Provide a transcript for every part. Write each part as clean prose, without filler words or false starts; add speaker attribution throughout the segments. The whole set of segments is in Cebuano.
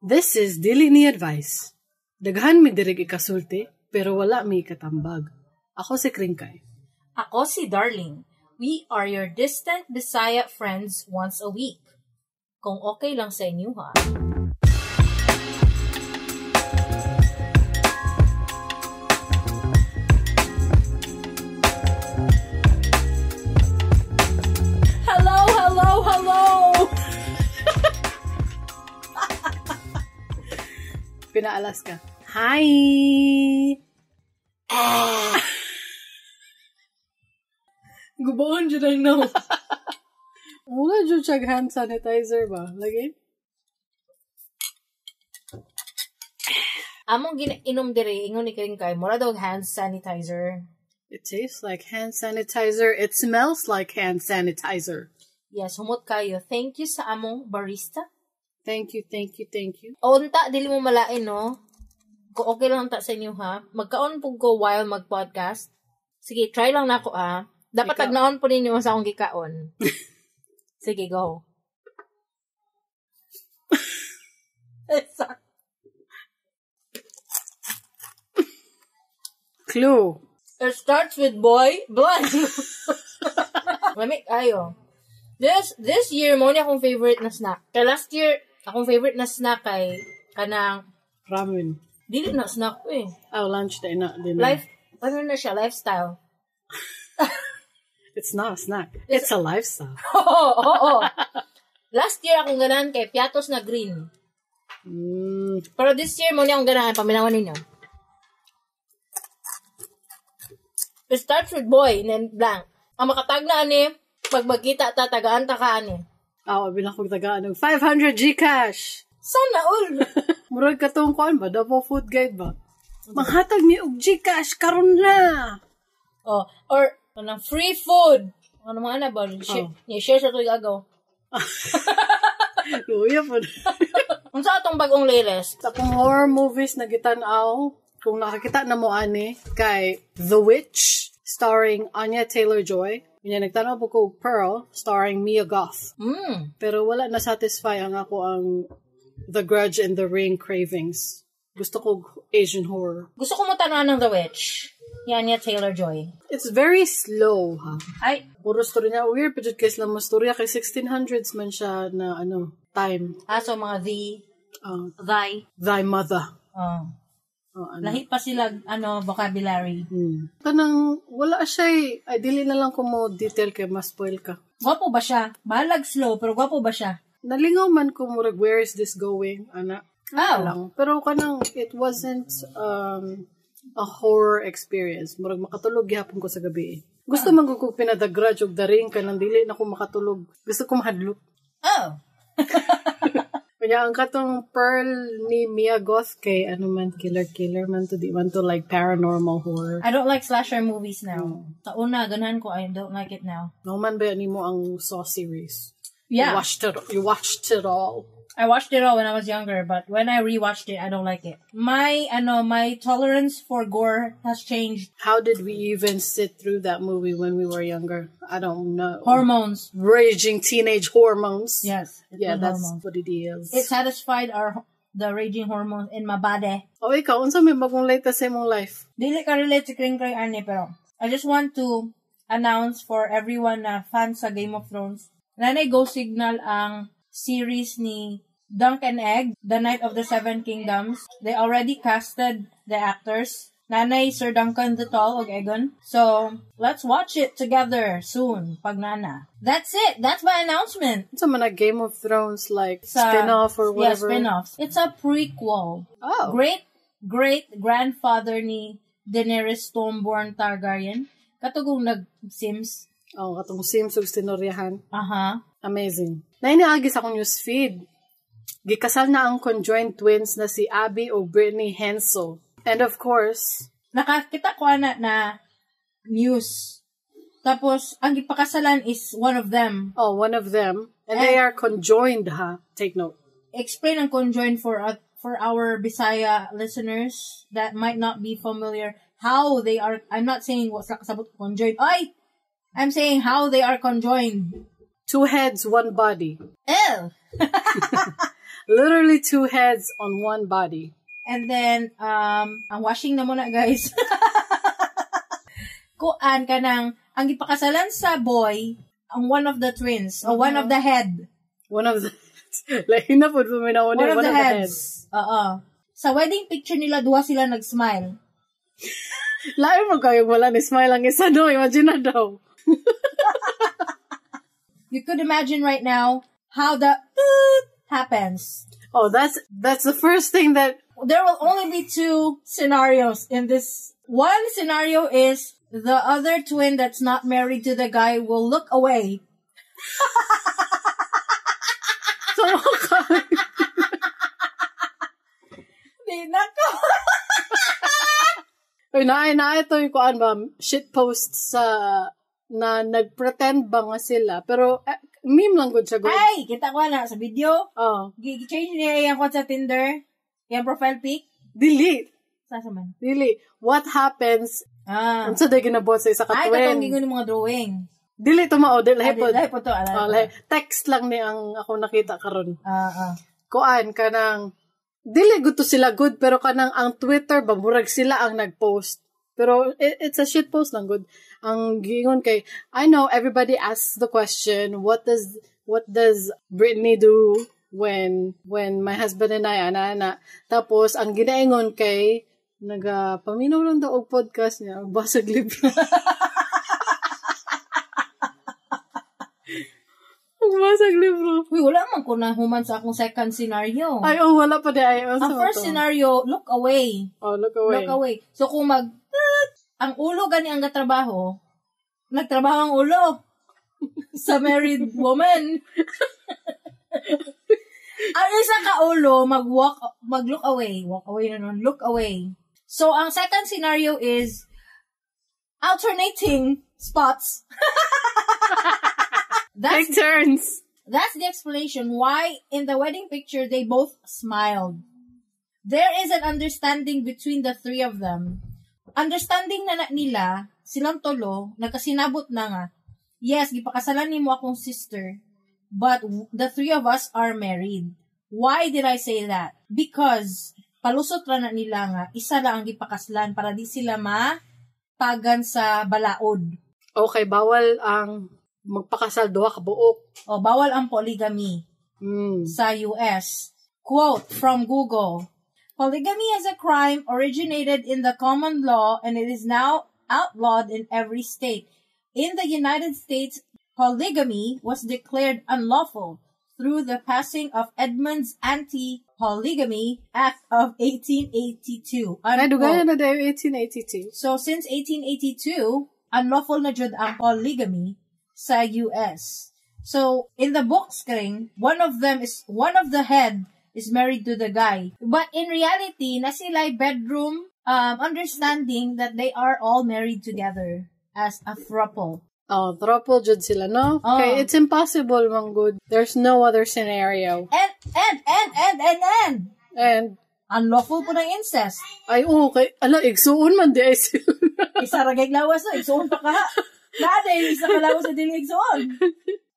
Speaker 1: This is Dili Ni Advice. Daghan mi diri ikasulti, pero wala mi ikatambag. Ako si Kringkay.
Speaker 2: Ako si Darling. We are your distant Bisaya friends once a week. Kung okay lang sa inyo ha. Hello, hello, hello!
Speaker 1: Pinaalas ka. Hi!
Speaker 2: Ah. Gubaon dyan ang no.
Speaker 1: Wala dyan siyang hand sanitizer ba? Lagi?
Speaker 2: Among ginainom dire, ingon ni Kringkay, mura daw hand sanitizer.
Speaker 1: It tastes like hand sanitizer. It smells like hand sanitizer.
Speaker 2: Yes, humot kayo. Thank you sa among barista.
Speaker 1: Thank you, thank you, thank you.
Speaker 2: O, unta, dili mo malain, no? Kung okay lang ta sa inyo, ha? Magkaon po ko while mag-podcast. Sige, try lang nako, ha? Dapat tagnaon po ninyo sa akong gikaon. Sige, go.
Speaker 1: Clue.
Speaker 2: It starts with boy, blank. Lamig ayo. This year, mo ni akong favorite na snack. Kaya last year, akong favorite na snack kay kanang
Speaker 1: ramen.
Speaker 2: Dili na snack ko eh.
Speaker 1: Oh, lunch day na. Dinner.
Speaker 2: Life, ano na siya? Lifestyle.
Speaker 1: It's not a snack. It's a lifestyle.
Speaker 2: Oo. Last year, akong ganahan kay piatos na green.
Speaker 1: Mm.
Speaker 2: Pero this year, mo ni akong ganahan. Paminawan ninyo. It starts with boy and then blank. Ang makatag na ani, pag magkita ta, tagaan ta ka ani.
Speaker 1: Aw, abi na kong tagaan ng 500 Gcash.
Speaker 2: Sana all.
Speaker 1: Murag katong kuan ba? Davao Food Guide ba? Manghatag mi og Gcash karon na.
Speaker 2: Oh, or kanang free food. Ano mga ana ba? Share, oh. Share sa tuig agaw.
Speaker 1: Luya po.
Speaker 2: Unsa atong bagong latest?
Speaker 1: Sa akong horror movies na gitan-aw, kung nakakita na mo ani kay The Witch starring Anya Taylor-Joy. Unya nagtan-aw po ko Pearl starring Mia Goth.
Speaker 2: Mm.
Speaker 1: Pero wala na satisfy ang ako ang The Grudge and The Ring cravings. Gusto ko Asian horror.
Speaker 2: Gusto ko mo tan-awan ng The Witch. Ni Anya Taylor-Joy.
Speaker 1: It's very slow, ha?
Speaker 2: Ay.
Speaker 1: Puro story niya. Weird, pero kay sila mo storya. Kay 1600s man siya na, ano, time.
Speaker 2: Ah, so mga the, thy.
Speaker 1: Thy mother.
Speaker 2: Oh.
Speaker 1: Oh, ano.
Speaker 2: Lahi pa sila, ano, vocabulary.
Speaker 1: Hmm. Kanang, wala siya eh. Ay, dili na lang kung mo detail kay mas-spoil ka.
Speaker 2: Gwapo ba siya? Balag slow, pero gwapo ba siya?
Speaker 1: Nalingaw man ko murag, where is this going, ana?
Speaker 2: Oh.
Speaker 1: Lang. Pero kanang, it wasn't a horror experience. Murag makatulog gihapon ko sa gabi eh. Gusto man ko kung pinadagrudge og daring kanang dili na ko makatulog. Gusto ko mahadlok.
Speaker 2: Oh.
Speaker 1: Kanya ang katong Pearl ni Mia Goth kay ano man, killer man to, di man to like paranormal horror.
Speaker 2: I don't like slasher movies now. Sa una, ganahan ko, I don't like it now.
Speaker 1: No man ba nimo ang Saw series?
Speaker 2: Yeah.
Speaker 1: You watched it all.
Speaker 2: I watched it all when I was younger, but when I rewatched it, I don't like it. My tolerance for gore has changed.
Speaker 1: How did we even sit through that movie when we were younger? I don't know.
Speaker 2: Hormones.
Speaker 1: Raging teenage hormones.
Speaker 2: Yes.
Speaker 1: Yeah, that's
Speaker 2: hormones.
Speaker 1: What it is.
Speaker 2: It satisfied the raging hormones in my body.
Speaker 1: Oh, ikaw, unsa may bagong latest sa imong life?
Speaker 2: Dili ka relate si Kringkay ani, pero I just want to announce for everyone na fan sa Game of Thrones, nanay go signal ang series ni Dunk and Egg, The Knight of the Seven Kingdoms. They already casted the actors. Nanay Sir Duncan the Tall og Aegon. So, let's watch it together soon, pag nana. That's it. That's my announcement.
Speaker 1: It's a Game of Thrones like spin-off or whatever.
Speaker 2: Yeah, spin-offs. It's a prequel.
Speaker 1: Oh.
Speaker 2: Great-great-grandfather ni Daenerys Stormborn Targaryen. Katugong nag-Sims.
Speaker 1: Oh, katong Sims ug sinoryahan.
Speaker 2: Aha.
Speaker 1: Amazing. Nainiagi sa akong newsfeed. Gikasal na ang conjoined twins na si Abby o Brittany Hensel. And of course,
Speaker 2: nakakita ko ana na news. Tapos, ang gipakasalan is one of them.
Speaker 1: Oh, one of them. And they are conjoined, ha? Take note.
Speaker 2: Explain ang conjoined for our Bisaya listeners that might not be familiar how they are. I'm not saying what's kasabot conjoined. Ay! I'm saying how they are conjoined.
Speaker 1: Two heads, one body.
Speaker 2: Oh!
Speaker 1: Literally two heads on one body.
Speaker 2: And then, ang washing na muna, guys. Kuan ka ng, ang gipakasalan sa boy, ang one of the twins, or one of the head.
Speaker 1: One of the, lahi na po, paminaw
Speaker 2: One of the heads. Oo. Sa wedding picture nila, duha sila nag-smile.
Speaker 1: Lain mo kayo, wala ni smile ang isa, no? Imagine na daw.
Speaker 2: You could imagine right now how the toot happens.
Speaker 1: Oh, that's the first thing that
Speaker 2: There will only be two scenarios in this. One scenario is the other twin that's not married to the guy will look away.
Speaker 1: So, okay.
Speaker 2: Di nako.
Speaker 1: Uy, na ito yung kuan ba, shit post sa, na nag-pretend ba nga sila. Pero, eh, meme lang gud siya gud.
Speaker 2: Ay, kita ko na sa video.
Speaker 1: Oh.
Speaker 2: Gi-change niya yung kwan sa Tinder. Yung profile pic.
Speaker 1: Delete.
Speaker 2: Sasa man.
Speaker 1: Dili. What happens
Speaker 2: Ah.
Speaker 1: unsa day ginabuhat sa isa ka
Speaker 2: Ay, katong
Speaker 1: twin?
Speaker 2: gingon ng mga drawing.
Speaker 1: Dili tumao, dili
Speaker 2: Ay,
Speaker 1: lahi pod.
Speaker 2: lahi po to. Alay
Speaker 1: Oh,
Speaker 2: po.
Speaker 1: lahi. Text lang ni ang ako nakita karon.
Speaker 2: Ah, ah.
Speaker 1: Kuan kanang dili gud to sila good pero kanang ang Twitter ba murag sila ang nagpost. Pero it's a shit post lang good. Ang giingon kay I know everybody asks the question, what does Britney do when my husband and I ana ana. Tapos ang ginaingon kay naga paminaw lang daw og podcast niya, basag libro. Basag libro.
Speaker 2: Uy, wala man ko na human sa akong second scenario.
Speaker 1: Ay, oh, wala pa di ay. Oh,
Speaker 2: Ang first scenario, look away.
Speaker 1: Oh, look away.
Speaker 2: Look away. So, kung mag, ang ulo gani ang gatrabaho, nagtrabaho ang ulo sa married woman. Ang isa ka ulo, mag-walk, mag-look away. Walk away na nun. Look away. So, ang second scenario is alternating spots.
Speaker 1: Take turns.
Speaker 2: That's the explanation why in the wedding picture they both smiled. There is an understanding between the three of them. Understanding na nila, silang tulo, nagkasinabot na nga, yes, gipakasalan nimo akong sister, but the three of us are married. Why did I say that? Because palusot ra na nila nga, isa lang ang gipakaslan para di sila mapagan sa balaod.
Speaker 1: Okay, bawal ang magpakasal duha ka buok.
Speaker 2: O, bawal ang polygamy sa US. Quote from Google, "Polygamy as a crime originated in the common law and it is now outlawed in every state. In the United States, polygamy was declared unlawful through the passing of Edmunds Anti-Polygamy Act of 1882."
Speaker 1: Ay,
Speaker 2: Unquote.
Speaker 1: dugayan na dayo 1882.
Speaker 2: So, since 1882, unlawful na jud ang polygamy sa US. So, in the book screen, one of the head is married to the guy. But in reality, na sila'y bedroom understanding that they are all married together as a throuple.
Speaker 1: Oh, throuple jud sila, no?
Speaker 2: Oh.
Speaker 1: Okay, it's impossible, man good. There's no other scenario.
Speaker 2: And
Speaker 1: And,
Speaker 2: unlawful po ng incest.
Speaker 1: Ay, okay. Ala, igsuon man di ay sila.
Speaker 2: Isa ra kay lawas no, igsuon pa ka. Naa isa ka lawas sa dili igsuon.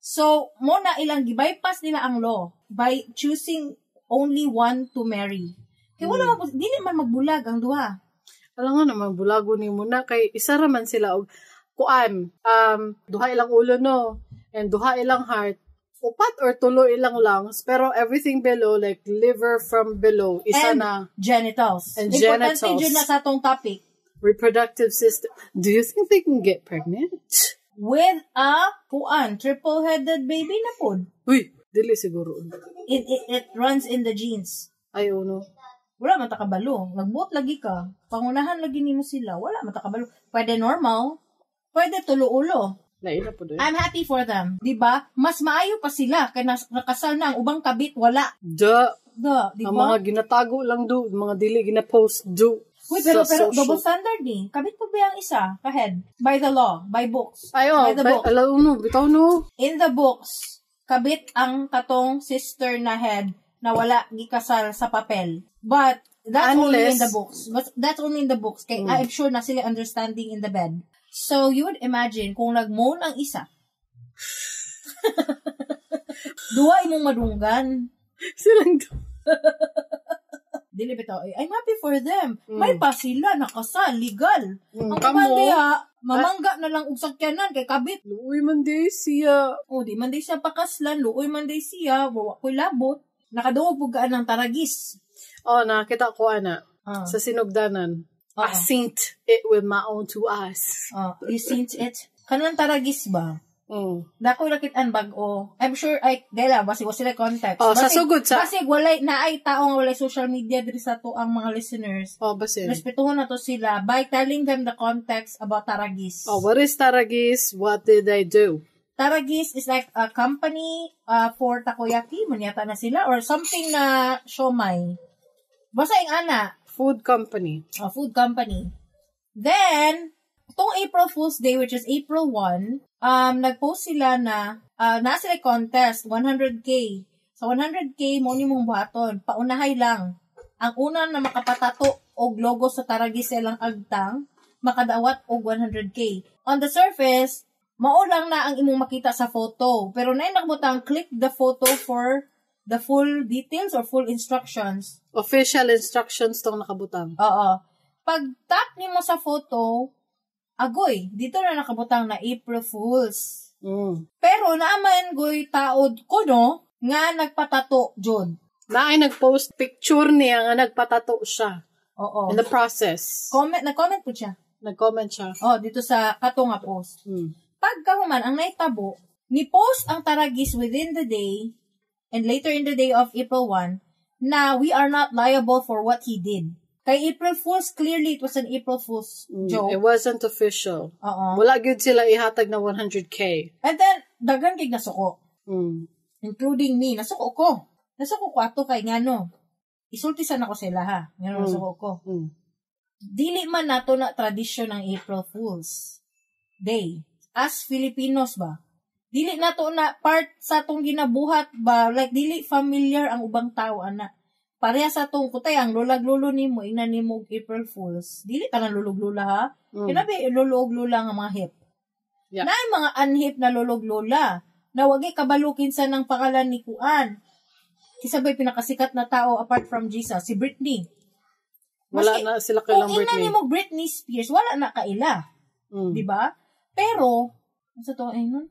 Speaker 2: So, mo na ilang gi-bypass nila ang law by choosing only one to marry. Kay wala man dili man magbulag ang duha.
Speaker 1: Alam nga naman, bulago ni mo na. Kay isa ra man sila og kuan. Duha ilang ulo, no? And duha ilang heart. Upat or tulo ilang lungs. Pero everything below, like liver from below, isa
Speaker 2: And
Speaker 1: na
Speaker 2: genitals.
Speaker 1: And
Speaker 2: Importante
Speaker 1: genitals.
Speaker 2: jud na sa atong topic.
Speaker 1: Reproductive system. Do you think they can get pregnant?
Speaker 2: With a kuan, triple-headed baby na pod.
Speaker 1: Uy, dili siguro.
Speaker 2: It runs in the genes.
Speaker 1: Ay, oh, no.
Speaker 2: Wala man ta kabalo. Nagbuot lagi ka. Pangunahan lagi nimo sila. Wala man ta kabalo. Pwede normal. Pwede tulo-ulo.
Speaker 1: Lain na po doon.
Speaker 2: I'm happy for them. 'Di ba? Mas maayo pa sila kay nakasal na ang ubang kabit wala.
Speaker 1: Duh.
Speaker 2: Da, 'di
Speaker 1: Ang
Speaker 2: ba?
Speaker 1: mga ginatago lang do, mga dili gina-post do.
Speaker 2: Uy, pero
Speaker 1: sa
Speaker 2: pero
Speaker 1: social.
Speaker 2: double standard ni. Kabit po ba ang isa? Kahead. By the law, by books.
Speaker 1: Ay, oh,
Speaker 2: By the book.
Speaker 1: ala, uno, bitaw no.
Speaker 2: In the books, kabit ang katong sister na head na wala gikasal sa papel. But that's only in the books. But that's only in the books. Kay I'm sure na sila understanding in the bed. So you would imagine kung nagmoan ang isa. Duha imong madunggan.
Speaker 1: Silang
Speaker 2: Dili bitaw. Eh, I'm happy for them. May pa sila, nakasal, legal. Ang
Speaker 1: Kamo.
Speaker 2: uban diha, mamangga na lang og sakyanan kay kabit.
Speaker 1: Luoy man di siya.
Speaker 2: O, di man di siya pakaslan, luoy man di siya, wa ko'y labot. Nakadungog pug kaan ng Taragis.
Speaker 1: Oh, nakita ko ana sa Sinugdanan.
Speaker 2: Oo.
Speaker 1: I seen it with my own two eyes.
Speaker 2: Oh, you seen it? Kanang Taragis ba? Dako nakitaan bag-o. I'm sure ay dela basig wa sila context.
Speaker 1: Oh, sa sugod sa-
Speaker 2: basig walay naay tao nga walay social media diri sa ato ang mga listeners.
Speaker 1: Oh, basin.
Speaker 2: Respetuhon na to sila by telling them the context about Taragis.
Speaker 1: Oh, what is Taragis? What did they do?
Speaker 2: Taragis is like a company for takoyaki, manyata na sila or something na siomay. Basta yung ana,
Speaker 1: Food company.
Speaker 2: a food company. Then, itong April Fool's Day, which is April 1, nag-post sila na, na sila contest, 100K. Sa 100K, mo ni mong buhaton. Paunahay lang. Ang una na makapatato og logo sa Taragis sa ilang agtang, makadawat og 100K. On the surface, mao lang na ang imong makita sa photo. Pero na nakabutang click the photo for the full details or full instructions.
Speaker 1: Official instructions tong nakabutang.
Speaker 2: Oo. Pag tap nimo sa photo, agoy, dito na nakabutang na April Fools. Pero naaman goy taod ko no nga nagpatato jud.
Speaker 1: Na ay nag-post picture niya nga nagpatato siya.
Speaker 2: Oo.
Speaker 1: In the process.
Speaker 2: Comment, nag-comment po siya.
Speaker 1: Nag-comment siya.
Speaker 2: Oh, dito sa kato nga post. Pagkahuman ang naitabo, ni-post ang Taragis within the day and later in the day of April 1 na we are not liable for what he did. Kay April Fools, clearly it was an April Fool's joke.
Speaker 1: It wasn't official.
Speaker 2: Oo.
Speaker 1: Wala gyud sila ihatag na 100K.
Speaker 2: And then, daghan kay nasuko. Including me. Nasuko ko. Nasuko ko ato kay ngano. Isultisan ako sila ha. Ngano nasuko ko. Dili man nato na tradisyon ang April Fools Day. As Filipinos ba? Dili nato na part sa atong ginabuhat ba? Like, dili familiar ang ubang tao, ana. Pareha sa atong kutay, ang lolag-lolo nimo, ina nimo og April Fools. Dili ka na lulog-lula ha? Kinabi, lulog-lula nga mga hip. Na mga unhip na lulog-lula. Na wagi kabalukin sa nang pangalan ni Kuan. Kisa ba'y pinakasikat na tao apart from Jesus? Si Britney.
Speaker 1: Wala
Speaker 2: Maski,
Speaker 1: na sila kailang
Speaker 2: kung ina
Speaker 1: Britney.
Speaker 2: nimo Britney Spears, wala na kaila. Di ba? Pero, sa to ay nun?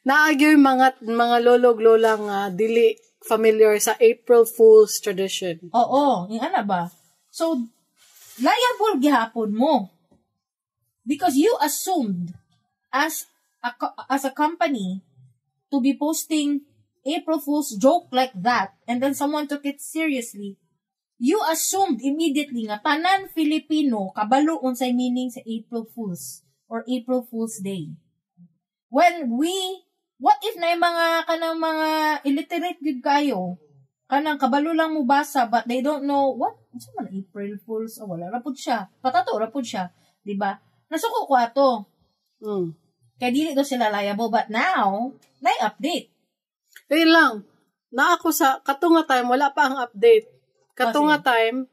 Speaker 1: Naagyoy mga lolog-lola nga dili familiar sa April Fool's tradition.
Speaker 2: Oo, yung ana ba? So, liable gihapon mo. Because you assumed as a company to be posting April Fool's joke like that and then someone took it seriously. You assumed immediately nga tanan Filipino kabalo unsay meaning sa April Fools or April Fool's Day. When we, what if na yung mga kanang mga illiterate gyud kayo, kanang kabalo lang mo basa but they don't know what unsa man April Fools, oh, wala ra pud siya. Patato ra pud siya, di ba? Nasuko ko ato. Kaya dili daw sila liable but now, nay update.
Speaker 1: Kaya lang, na ako sa katunga time wala pa ang update. Katunga time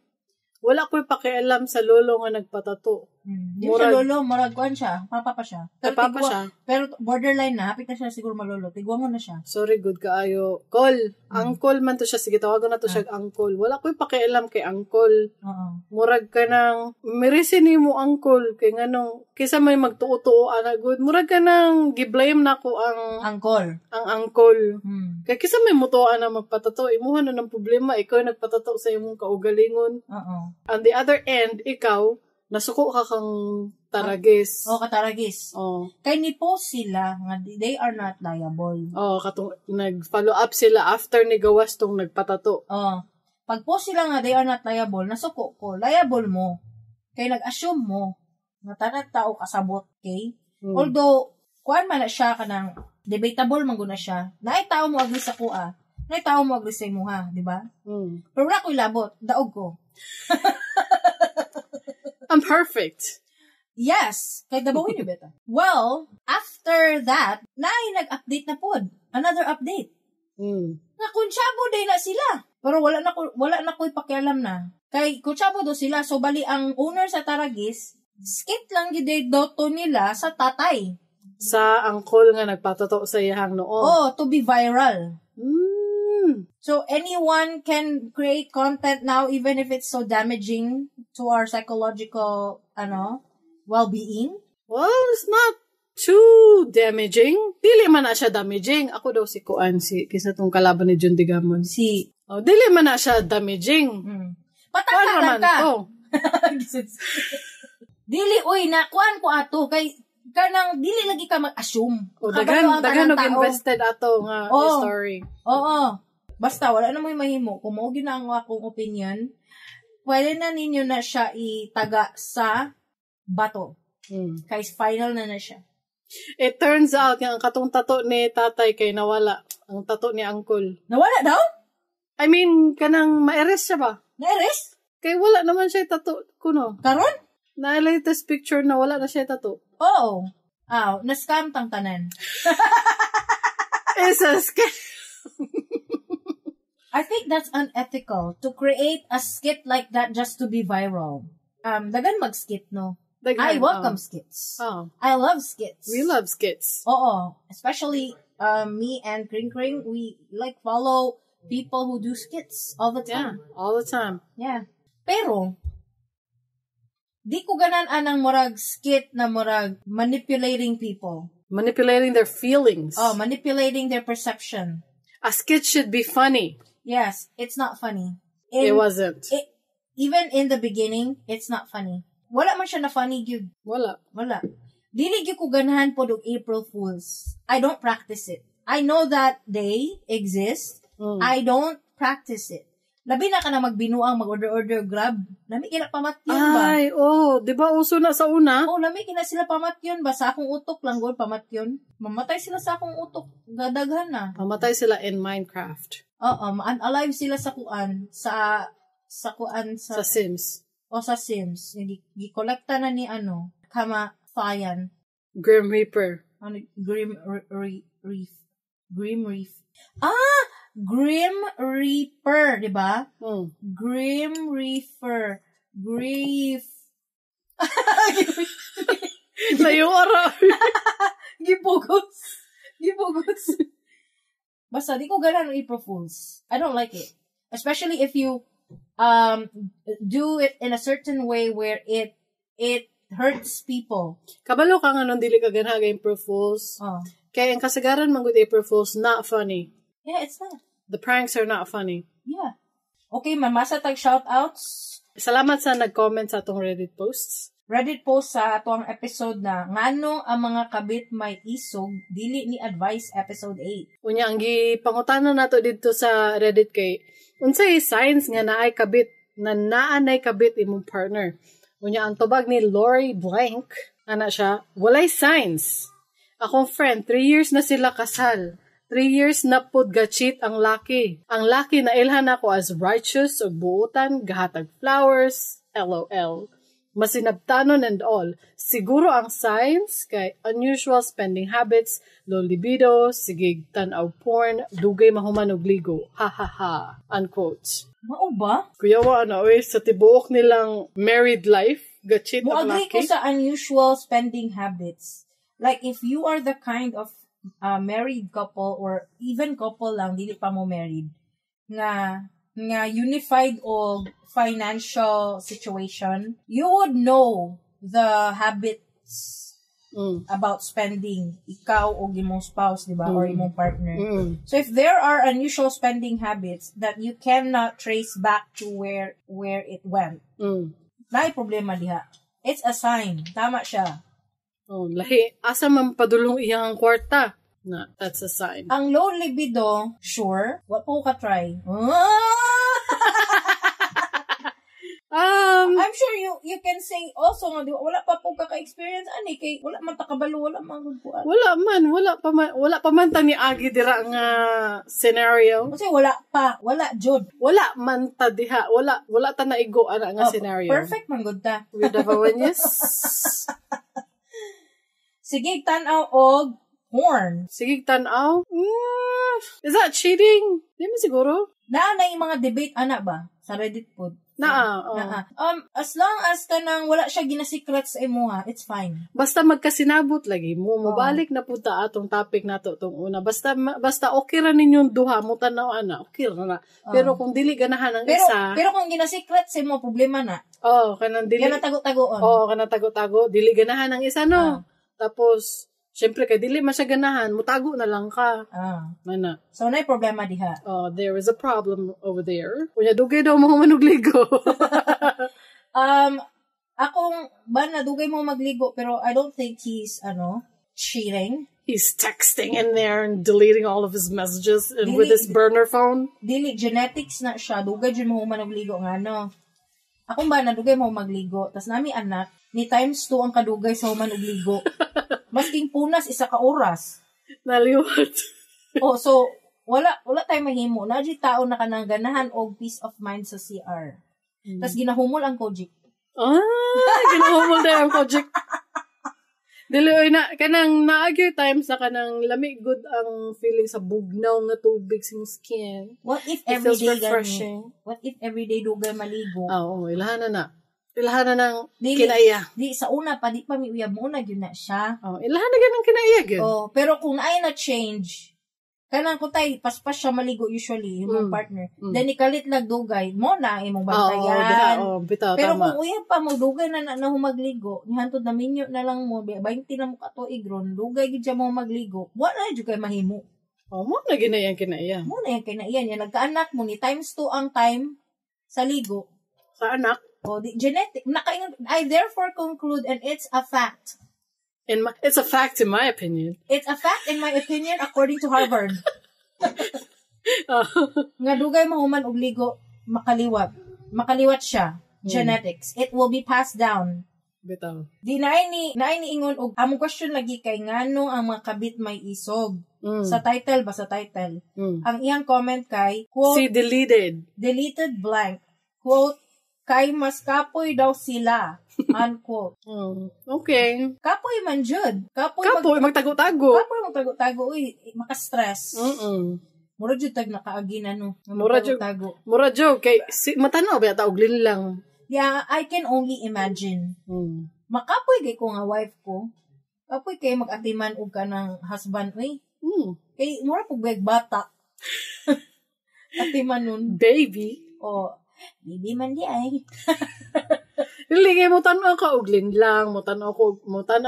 Speaker 1: wala ko'y pakialam sa lolo nga nagpatato.
Speaker 2: Di siya lolo, murag kuan siya, papa pa siya.
Speaker 1: Pero, papa siya.
Speaker 2: Pero borderline na, hapit na siya siguro malolo. Tigwa mo na siya.
Speaker 1: Sorry, good kaayo. Call. Uncle man to siya. Sige, tawagan na to siya uncle. Wala ko'y pakialam kay uncle. Murag ka ng, mirisi ni mo uncle. Kay nganong, kaysa may magtuo-tuo, ana good. Murag ka ng, gi-blame na ko ang
Speaker 2: uncle.
Speaker 1: Ang uncle. Kay kaysa may mutuo na magpatato, imuha na ng problema. Ikaw yung nagpatato sa imong kaugalingon. On the other end, ikaw, nasuko ka kang Taragis.
Speaker 2: Oh, kataragis.
Speaker 1: Oh.
Speaker 2: Kay ni post sila nga they are not liable.
Speaker 1: Oh, katong nag-follow up sila after ni gawas tong nagpatato.
Speaker 2: Oh. Pag post sila nga they are not liable, nasuko ko, liable mo. Kay nag-assume mo nga tanan tao kasabot, okay? Although kuan man na siya kanang debatable man gud na siya. Naay tao mo agree sa kuha. Naay tao mo agree sa imuha, di ba? Pero wala ko'y labot, daog ko.
Speaker 1: I'm perfect.
Speaker 2: Yes, kay dabawin niyo beta. Well, after that, naay nag-update na pod. Another update. Nga kuntsabo day na sila. Pero wala na ko'y pakialam na. Kay kuntsabo do sila, so bali ang owner sa Taragis, skit lang gid day doto nila sa tatay.
Speaker 1: Sa angkol nga nagpatato sa iyang noo.
Speaker 2: Oh, to be viral. So anyone can create content now even if it's so damaging to our psychological ano well-being.
Speaker 1: Well, it's not too damaging. Dili man na siya damaging. Ako daw si Kuan, si kisa tong kalaban ni John Digamon.
Speaker 2: Si
Speaker 1: Oh, dili man na siya damaging. Kuan
Speaker 2: Pataka
Speaker 1: raman
Speaker 2: lang ka.
Speaker 1: to.
Speaker 2: Dili uy na kuan ko ato kay kanang dili lagi ka mag-assume.
Speaker 1: O,
Speaker 2: Kabalo
Speaker 1: daghan,
Speaker 2: ang
Speaker 1: daghan
Speaker 2: tanang
Speaker 1: og
Speaker 2: tao.
Speaker 1: invested ato nga
Speaker 2: Oo.
Speaker 1: story.
Speaker 2: Oo. Basta wala na mo'y mahimo. Kung mao gyud na ang akong opinion, pwede na ninyo na siya itaga sa bato. Kay final na na siya.
Speaker 1: It turns out nga ang katong tato ni tatay kay nawala. Ang tato ni uncle.
Speaker 2: Nawala daw?
Speaker 1: I mean, kanang ma-arrest siya ba?
Speaker 2: Na-arrest?
Speaker 1: Kay wala naman siya tato kuno.
Speaker 2: Karon?
Speaker 1: Na latest picture na wala na siya tato.
Speaker 2: Oo. Aw, na-scam tang tanan.
Speaker 1: It's a scam.
Speaker 2: I think that's unethical to create a skit like that just to be viral. Dagan mag-skit, no?
Speaker 1: Daghan,
Speaker 2: I welcome
Speaker 1: oh.
Speaker 2: skits.
Speaker 1: Oh.
Speaker 2: I love skits.
Speaker 1: We love skits.
Speaker 2: Oo. Especially, me and Kring Kring, we like follow people who do skits all the
Speaker 1: Yeah,
Speaker 2: time.
Speaker 1: all the time.
Speaker 2: Yeah. Pero, di ko ganan anang murag skit na murag manipulating people.
Speaker 1: Manipulating their feelings.
Speaker 2: Oh, manipulating their perception.
Speaker 1: A skit should be funny.
Speaker 2: Yes, it's not funny.
Speaker 1: It wasn't.
Speaker 2: Even in the beginning, it's not funny. Wala man siya na funny gyud.
Speaker 1: Wala.
Speaker 2: Wala. Dili gyud ko ganahan pod og April Fools. I don't practice it. I know that they exist. I don't practice it. Labi na ka na magbinuang, mag-order-order, grab. Lami kina pamatyon ba?
Speaker 1: Ay, oh, di ba uso na sa una?
Speaker 2: Oh, lami kina sila pamatyon ba? Sa akong utok lang, gol, pamatyon. Mamatay sila sa akong utok. Gadaghan na.
Speaker 1: Pamatay sila in Minecraft.
Speaker 2: Oo, ma-unalive sila sa kuan, sa kuan, sa,
Speaker 1: Sa Sims.
Speaker 2: O sa Sims. Yung gikolekta na ni ano, kama Fayan.
Speaker 1: Grim Reaper.
Speaker 2: Ano, Grim Reef. Grim Reef. Ah! Grim Reaper, di ba? Grim Reaper. Grief.
Speaker 1: Layo ara.
Speaker 2: Gipugos. Gipugos. Basta, di ko ganan ang April Fools. I don't like it. Especially if you do it in a certain way where it hurts people.
Speaker 1: Kabalo ka nga nung dili ka ganahan April Fools.
Speaker 2: Oh.
Speaker 1: Kaya ang kasagaran man gud April Fools, not funny.
Speaker 2: Yeah, it's not.
Speaker 1: The pranks are not funny.
Speaker 2: Yeah. Okay, mamasa tag shoutouts.
Speaker 1: Salamat sa nag-comment sa atong Reddit posts.
Speaker 2: Reddit post sa atong episode na nganong ang mga kabit may isog dili ni advice episode 8.
Speaker 1: Unya ang gipangutana nato didto sa Reddit kay unsay signs nga naay kabit na naanay kabit imong partner. Unya ang tubag ni Lori Blank ana siya, walay signs. Akong friend, 3 years na sila kasal. 3 years na pud ga-cheat ang laki. Ang laki na ilhan ako as righteous ug buutan, gahatag flowers, LOL. Masinabtanon and all. Siguro ang signs kay unusual spending habits, low libido, sige tan-aw porn, dugay mahuman og ligo. Ha ha ha. Unquote.
Speaker 2: Mao ba?
Speaker 1: Kuya wa na oy sa tibuok nilang married life, ga-cheat ang
Speaker 2: Mo-agree ko
Speaker 1: laki.
Speaker 2: sa unusual spending habits. Like if you are the kind of married couple or even couple lang dili pa mo married nga unified og financial situation, you would know the habits about spending ikaw o imong spouse, di ba? Or imong partner. So if there are unusual spending habits that you cannot trace back to where it went, naay problema diha. It's a sign. Tama siya.
Speaker 1: Oh, lahi. Asa man padulong iyang kwarta? Na, that's a sign.
Speaker 2: Ang low libido, sure. Wa po ka try. Ah! I'm sure you can say also nga di ba, wala pa po ka ka-experience ani kay wala man ta kabalo, wala man gud kuan.
Speaker 1: Wala man, wala pa man ta ni Agi dira nga scenario.
Speaker 2: Kasi wala pa, wala jud.
Speaker 1: Wala man ta diha, wala ta naigo ana nga
Speaker 2: Oh,
Speaker 1: scenario.
Speaker 2: Perfect man gud ta.
Speaker 1: With the Vawanyas.
Speaker 2: Sige tan-aw og porn.
Speaker 1: Sige tan-aw. Is that cheating? Di mo siguro.
Speaker 2: Naa na yung mga debate ana ba sa Reddit pod.
Speaker 1: Naa, oh.
Speaker 2: Naa. As long as kanang wala siya ginasikret sa imuha, it's fine.
Speaker 1: Basta magkasinabot lagi mo, mobalik na pud ta atong topic nato tong una. Basta okay ra ninyong duha mo tan-aw ana, okay ra na. Pero kung dili ganahan ang
Speaker 2: Pero
Speaker 1: isa,
Speaker 2: pero kung ginasikret sa imo, problema na.
Speaker 1: Oh, kanang dili
Speaker 2: Kana tago-tagoon.
Speaker 1: Oh, kanang tago-tago, dili ganahan ang isa, no. Tapos syempre kay dili man siya ganahan, mutago na lang ka. Mana.
Speaker 2: So naay problema diha.
Speaker 1: Oh, there is a problem over there. Unya dugay daw mo manugligo.
Speaker 2: Akong ba na dugay mo magligo, pero I don't think he's ano, cheating.
Speaker 1: He's texting in there and deleting all of his messages and with
Speaker 2: Dili-
Speaker 1: his burner phone.
Speaker 2: Dili, genetics na siya, dugay jud mo human og nga no. Akong ba na dugay mo magligo, tas nami anak ni times 2 ang kadugay sa human og ligo. Masking punas isa ka oras.
Speaker 1: Naliwat.
Speaker 2: Oh, so wala tay mahimo. Naa jud tao na kanang ganahan og peace of mind sa CR. Tas ginahumol ang Kojic.
Speaker 1: Ah, ginahumol na ang Kojic. Dili oy na kanang naagyo times na kanang lami good ang feeling sa bugnaw nga tubig sa imong skin.
Speaker 2: What if
Speaker 1: It feels
Speaker 2: everyday gani?
Speaker 1: refreshing.
Speaker 2: What if everyday dugay maligo?
Speaker 1: Oo, ilahan na na. Ilahan na ng
Speaker 2: Dili.
Speaker 1: kinaiya.
Speaker 2: Di sa una pa di pa miuyab mo na gyud na siya.
Speaker 1: Oh, ilahan na ganang kinaiya gyud.
Speaker 2: Oh, pero kung naay na change, kanang kung tay paspas siya maligo usually imong partner. Then ikalit lang dugay mo na ang imong
Speaker 1: Oo, diha,
Speaker 2: bantayan.
Speaker 1: oh, bitaw,
Speaker 2: Pero
Speaker 1: tama.
Speaker 2: kung uyab pa mo dugay na na, na humagligo, nihantod na minyo na lang mo, 20 na mo ka tuig ron, dugay gid siya mo magligo. Wala na jud kay mahimo.
Speaker 1: Oh, mo na ginayang kinaiya.
Speaker 2: Mo na yung kinaiyan niya nagkaanak mo ni times 2 ang time sa ligo.
Speaker 1: Sa anak,
Speaker 2: O di genetic nakaingon. I therefore conclude, and it's a fact.
Speaker 1: It's a fact in my opinion.
Speaker 2: It's a fact in my opinion according to Harvard. Nga dugay mahuman og ligo, makaliwat. Makaliwat siya. Genetics. It will be passed down.
Speaker 1: Bitaw.
Speaker 2: Di naay ni ingon og among question lagi kay ngano ang mga kabit may isog. Sa title ba, sa title. Ang iyang comment kay quote
Speaker 1: Si deleted.
Speaker 2: Deleted blank, quote, "Kay mas kapoy daw sila," unquote.
Speaker 1: Oh, okay.
Speaker 2: Kapoy man jud. Kapoy,
Speaker 1: Kapoy, magtago-tago.
Speaker 2: Kapoy magtago-tago uy, maka-stress. Mura jud tag nakaagi na no. Nga
Speaker 1: Mura jud.
Speaker 2: magtago-tago.
Speaker 1: Mura jud kay si, matanaw ba ta og lang.
Speaker 2: Yeah, I can only imagine. Makapoy kay ko nga wife ko. Kapoy kay mag-atiman og kanang husband uy. Kay mura pug bag bata. Atiman nun.
Speaker 1: Baby.
Speaker 2: O, baby man di ay.
Speaker 1: Dili kay mo tan-aw ka og linlang, mo tan-aw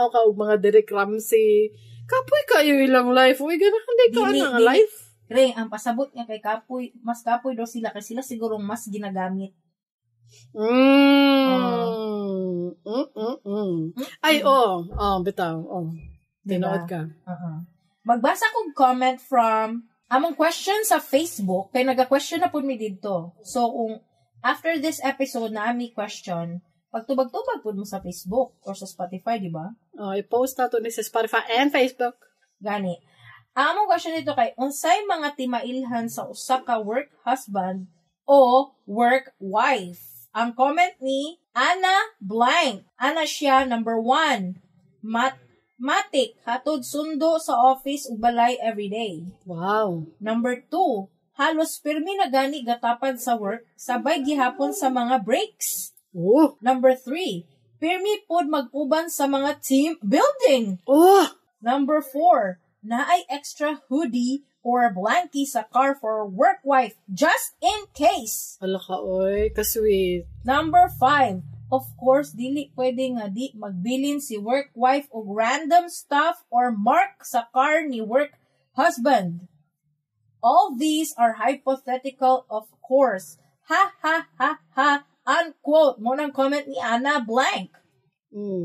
Speaker 1: ka og mga Derek Ramsey. Kapoy kayo ilang life. Uy, ganahan di ka
Speaker 2: Dili,
Speaker 1: ana nga
Speaker 2: dili.
Speaker 1: life.
Speaker 2: Re, ang pasabot niya kay kapoy, mas kapoy daw sila kay sila siguro mas ginagamit.
Speaker 1: Ay, oh. Oh, bitaw. Oh.
Speaker 2: Diba?
Speaker 1: Tinuod ka.
Speaker 2: Uh-uh. Magbasa kog comment from among question sa Facebook kay naga-question na pud mi didto. So kung after this episode na ami question, pagtubag-tubag pud mo sa Facebook or sa Spotify, di ba?
Speaker 1: Oh, i-post na to ni sa Spotify and Facebook.
Speaker 2: Gani. Ang among question dito kay unsay mga timailhan sa usa ka work husband o work wife? Ang comment ni Ana Blank. Ana siya, number 1. Matik, hatod sundo sa office ug balay everyday.
Speaker 1: Wow.
Speaker 2: Number 2, halos pirmi na gani gatapad sa work, sabay gihapon sa mga breaks.
Speaker 1: Oh.
Speaker 2: Number 3, pirmi pod mag-uban sa mga team building.
Speaker 1: Oh.
Speaker 2: Number 4, naay extra hoodie or blankie sa car for work wife just in case.
Speaker 1: Ala ka, oy. Kasweet.
Speaker 2: Number 5, of course, dili pwede nga di magbilin si work wife og random stuff or mark sa car ni work husband. All these are hypothetical, of course. Ha ha ha ha, unquote. Mo nang comment ni Anna Blank.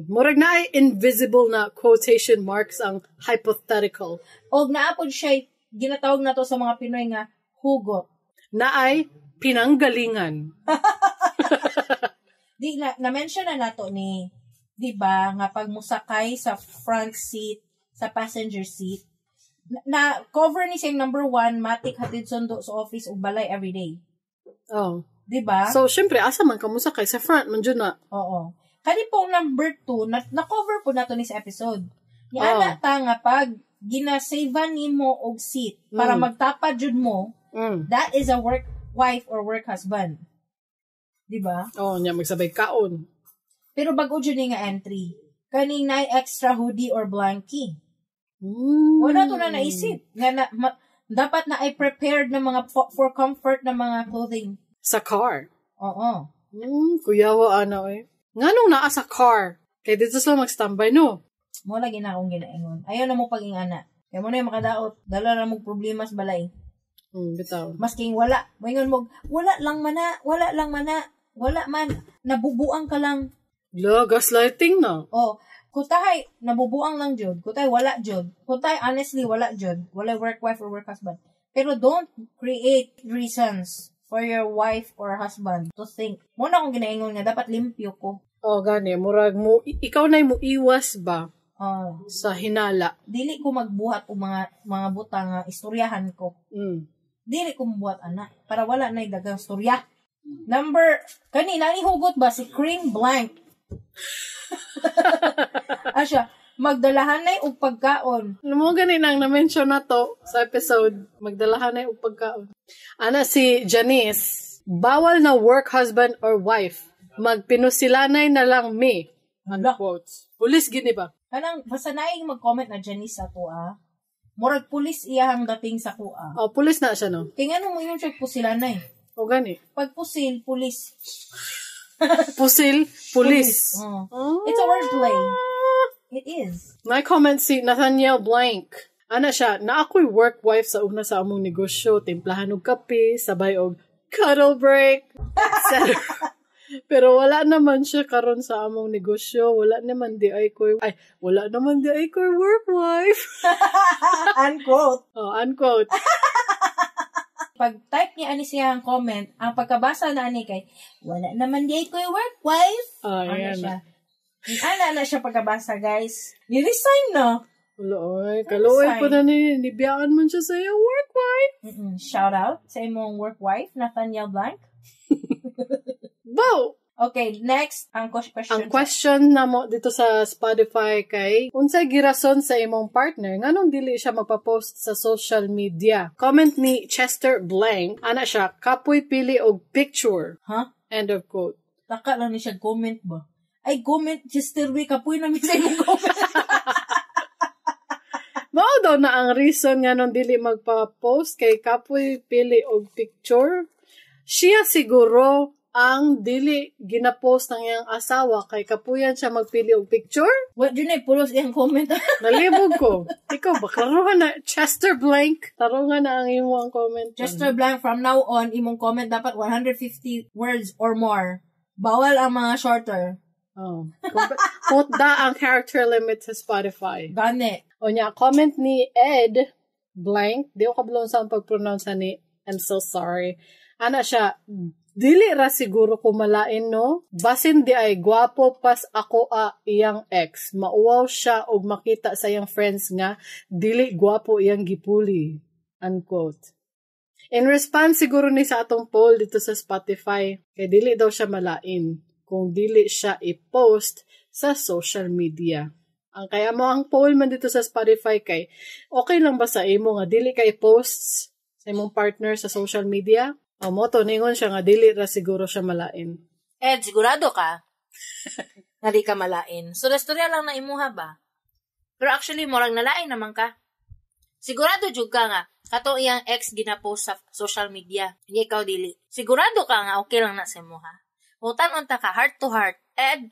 Speaker 1: Murag na ay invisible na quotation marks ang hypothetical.
Speaker 2: Og naapod siya ginatawag na to sa mga Pinoy nga hugot.
Speaker 1: Na ay pinanggalingan.
Speaker 2: Di na na-mention na nato ni, 'di ba, nga pag musakay sa front seat, sa passenger seat, na cover ni siyang number 1, matik hatid sundo sa office ug balay everyday.
Speaker 1: Oh.
Speaker 2: 'Di ba?
Speaker 1: So, syempre, asa man ka musakay sa front man jud na.
Speaker 2: Oo. Kani pong number 2, na cover po nato ni sa episode. Ni
Speaker 1: Oh.
Speaker 2: ana ta nga pag ginasavean nimo og seat para magtapad jud mo, that is a work wife or work husband. Di ba?
Speaker 1: Oh, nya magsabay kaon.
Speaker 2: Pero bago jud ni nga entry. Kaning naay extra hoodie or blankie. Wala to na naisip. Nga na, dapat na ay prepared na mga for comfort na mga clothing.
Speaker 1: Sa car.
Speaker 2: Oo.
Speaker 1: Kuyawa ana eh. Nganong naa sa car? Kay dito sila mag-standby, no?
Speaker 2: Mo lagi na akong ginaingon. Ayaw na mo pag-ingana. Kaya mo na yung makadaot. Dala na mo problema sa balay.
Speaker 1: Bitaw.
Speaker 2: Masking wala. Moingon mo, wala lang mana, wala lang mana, wala man. Nabubuang ka lang.
Speaker 1: La, gaslighting na.
Speaker 2: Oh, kutahay, nabubuang lang jud. Kutahay, wala jud. Kutahay, honestly, wala jud. Wala work wife or work husband. Pero don't create reasons for your wife or husband to think. Muna akong ginaingon nga, dapat limpyo ko.
Speaker 1: Oh, gani. Murag mo, ikaw na mo iwas ba?
Speaker 2: Oh.
Speaker 1: Sa hinala.
Speaker 2: Dili ko magbuhat og mga butang nga istoryahan ko. Dili ko magbuhat, ana. Para wala na daghang istorya. Number, kanina, ni hugot ba? Si Cream Blank. Asya, magdalahan na og pagkaon.
Speaker 1: Alam mo, gani nang na-mention na to sa episode, magdalahan na og pagkaon. Ana si Janice, bawal na work husband or wife. Magpinusilanay na lang me. Unquote. Pulis gini ba?
Speaker 2: Kanang, basta naing mag-comment na Janice sa to, ah. Murag pulis iyahang dating sa kuha.
Speaker 1: Oh, pulis na siya, no?
Speaker 2: Kaya nga mo yun siya pusilanay.
Speaker 1: O gani.
Speaker 2: Pag pusil, pulis.
Speaker 1: Pusil, pulis.
Speaker 2: Oh.
Speaker 1: Oh.
Speaker 2: It's a wordplay. It is.
Speaker 1: My comment si Nathaniel Blank. Ana siya, na ako'y work wife sa una sa among negosyo, timplahan og kape, sabay og cuddle break, etc. Pero wala naman siya karon sa among negosyo, wala naman di ay ko'y, ay, wala naman di ay ko'y work wife.
Speaker 2: Unquote.
Speaker 1: Oh, unquote.
Speaker 2: Pag type niya ani siya ang comment, ang pagkabasa na ani kay, wala naman di ay ko'y work wife.
Speaker 1: Oh,
Speaker 2: Ano
Speaker 1: ayan.
Speaker 2: siya? Ana na siya pagkabasa, guys. Ni-resign na.
Speaker 1: Wala, oy. Kaluoy po na ni, nibiyaan man siya sa iyong work wife.
Speaker 2: Shout out sa imong work wife, Nathaniel Blank.
Speaker 1: Bo!
Speaker 2: Okay, next, ang question.
Speaker 1: Ang question na mo dito sa Spotify kay, unsay girason sa imong partner nganong dili siya magpa-post sa social media? Comment ni Chester Blank, ana siya, kapoy pili og picture.
Speaker 2: Huh?
Speaker 1: End of quote.
Speaker 2: Taka lang ni siya comment ba? Ay, comment, Chester, we, kapoy na mi sa imong comment.
Speaker 1: Mao daw na ang reason nganong dili magpa-post kay kapoy pili og picture. Siya siguro ang dili ginapost ng iyang asawa kay kapuyan siya magpili og picture.
Speaker 2: What do you know? Pulos iyang comment.
Speaker 1: Nalibog ko. Ikaw ba? Klaruhan na. Chester Blank. Tarungan na ang imong comment.
Speaker 2: Chester Blank, from now on, imong comment dapat 150 words or more. Bawal ang mga shorter.
Speaker 1: Oh. Put da ang character limit sa Spotify.
Speaker 2: Gani.
Speaker 1: O niya, comment ni Ed Blank. Di ko kabulon sa pag-pronounce ni. I'm so sorry. Ana siya, dili ra siguro ko malain, no? Basin di ay gwapo pas ako a iyang ex. Mauwaw siya og makita sa iyang friends nga dili gwapo iyang gipuli. Unquote. In response siguro ni sa atong poll dito sa Spotify, kay dili daw siya malain kung dili siya i-post sa social media. Ang kaya mo ang poll man dito sa Spotify kay okay lang ba sa imo nga dili ka i-post sa imong partner sa social media? O mo to ningon siya nga dili ra siguro siya malain.
Speaker 2: Ed, sigurado ka nga di ka malain. So, istorya lang na imuha ba? Pero actually, murag nalain naman ka. Sigurado jud ka nga kato iyang ex ginapost sa social media. Hindi ikaw dili. Sigurado ka nga okay lang na sa imuha. Kung tan-on ta ka heart to heart, Ed,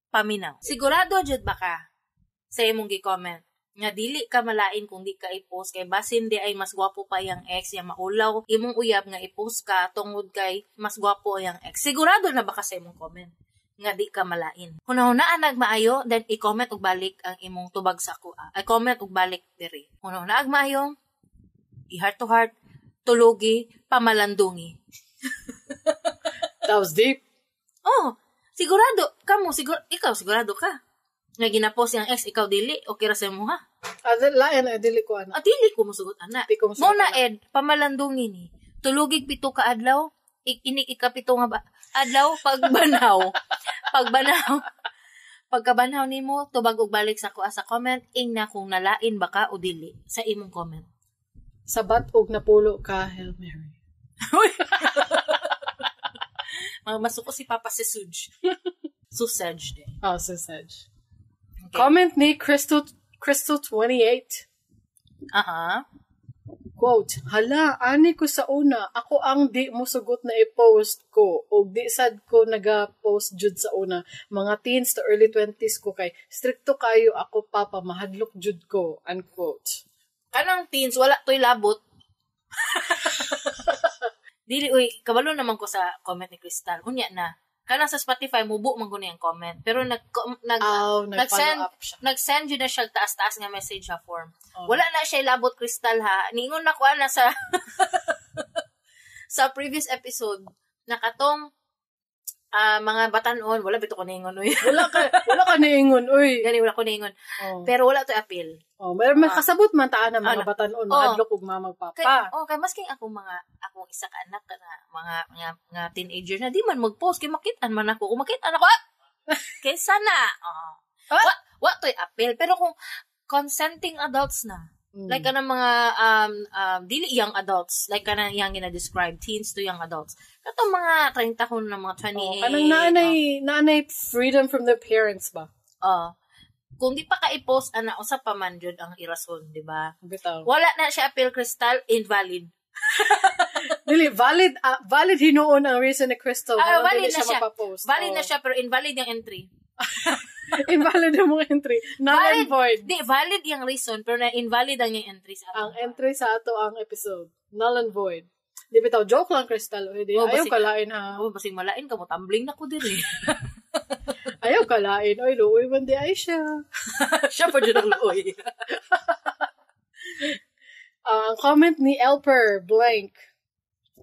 Speaker 2: paminaw. Sigurado jud ba ka sa imong gi-comment nga dili ka malain kung di ka i-post kay basin di ay mas gwapo pa iyang ex, yang maulaw imong uyab nga i-post ka tungod kay mas gwapo iyang ex. Sigurado na ba ka sa imong comment nga di ka malain? Hunahunaan nagmaayo, then i-comment og balik ang imong tubag sa kuha. Ay comment og balik diri. Hunahunaan maayo, i-heart to heart, tulugi, pamalandungi.
Speaker 1: That was deep.
Speaker 2: Oh, sigurado kamo, siguro ikaw sigurado ka nga ginapost yang ex, ikaw dili, okay ra sa imo ha.
Speaker 1: Lain ay dili ko ana.
Speaker 2: Ah, dili ko musugot ana.
Speaker 1: Di ko musugot
Speaker 2: Mo na
Speaker 1: ana.
Speaker 2: Ed, pamalandungi ni. Tulugig 7 ka adlaw, inig ikapito nga ba adlaw pagbanaw. Pagbanaw. Pagkabanhaw nimo, tubag og balik sa kuha sa comment, ingna kung nalain ba ka o dili sa imong comment.
Speaker 1: Sabat og napulo ka, Hail Mary.
Speaker 2: Mga masuko si Papa si Suj. Susage din.
Speaker 1: Oh, sausage.
Speaker 2: Okay.
Speaker 1: Comment ni Crystal Crystal 28. Quote, "Hala, ani ko sa una, ako ang di mo sugot na i-post ko o di sad ko naga-post jud sa una. Mga teens to early 20s ko kay strikto kayo ako papa, mahadlok jud ko." Unquote.
Speaker 2: Kanang teens, wala to'y labot. Dili, uy, kabalo naman ko sa comment ni Crystal. Unya na. Kanang sa Spotify, mubo man ko niyang comment. Pero
Speaker 1: Oh,
Speaker 2: nag-send
Speaker 1: nag-follow up siya.
Speaker 2: nag-send yun na siya taas-taas nga message sa form.
Speaker 1: Oh.
Speaker 2: Wala na siya ilabot, Crystal, ha. Niingon na ko na sa sa previous episode na katong mga batanon, wala bito ko niingon, uy.
Speaker 1: Wala ka niingon, uy.
Speaker 2: Gani, wala ko niingon.
Speaker 1: Oh.
Speaker 2: Pero wala to appeal.
Speaker 1: Oh, may makasabot man taan ang mga
Speaker 2: Ah,
Speaker 1: batanon,
Speaker 2: oh.
Speaker 1: mahadlok og mama ug
Speaker 2: Kay,
Speaker 1: papa.
Speaker 2: oh, kay masking ako mga akong isa ka anak na mga nga, nga teenager na di man mag-post kay makitaan man ako. Kung makitaan ako, ah! Kaysa na. Oh.
Speaker 1: Ah!
Speaker 2: Wa to'y appeal. Pero kung consenting adults na, like kanang mga dili young adults, like kanang yang gina-describe teens to young adults. Katong mga 30 ko na mga 28.
Speaker 1: Oh, kanang naanay freedom from their parents ba?
Speaker 2: Oh. Kung di pa ka i-post ana usa pa man jud ang irason, di ba?
Speaker 1: Bitaw.
Speaker 2: Wala na siya appeal, Crystal, invalid.
Speaker 1: Dili valid valid hinuon ang reason ni Crystal.
Speaker 2: Ah,
Speaker 1: Walang
Speaker 2: valid
Speaker 1: dili
Speaker 2: na siya.
Speaker 1: mapapost.
Speaker 2: Valid
Speaker 1: Oh.
Speaker 2: na siya pero invalid yung entry.
Speaker 1: Invalid yung mga entry. Null and
Speaker 2: Valid.
Speaker 1: void.
Speaker 2: Di valid yung reason pero na invalid ang yung entry sa
Speaker 1: Ang
Speaker 2: atong.
Speaker 1: entry sa ato ang episode. Null and void. Di bitaw joke lang, Crystal. Uy, di,
Speaker 2: Oh,
Speaker 1: ayaw kalain ha.
Speaker 2: Oh, basing malain ka mo tumbling na ko diri.
Speaker 1: Ayaw kalain. Oy, luoy man di ay siya.
Speaker 2: Siya pa jud ang luoy.
Speaker 1: Ang comment ni Elper blank.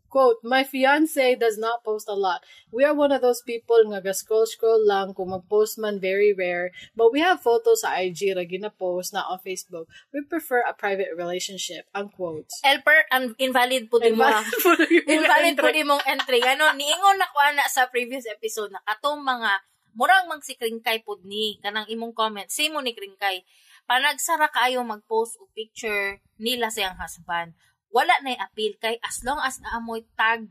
Speaker 1: Quote, "My fiance does not post a lot. We are one of those people nga ga-scroll-scroll lang kung mag-post man very rare. But we have photos sa IG ra gina-post na on Facebook. We prefer a private relationship." Unquote.
Speaker 2: Elper, invalid po di mo.
Speaker 1: Invalid po na yung
Speaker 2: Invalid po
Speaker 1: entry.
Speaker 2: di mong entry. Ano, niingon na ko ana sa previous episode na katong mga murang mang si Kringkay pod ni kanang imong comment same mo ni Kringkay. Panagsara kaayo mag-post og picture nila sa iyang husband. Wala na appeal kay as long as naamoy tag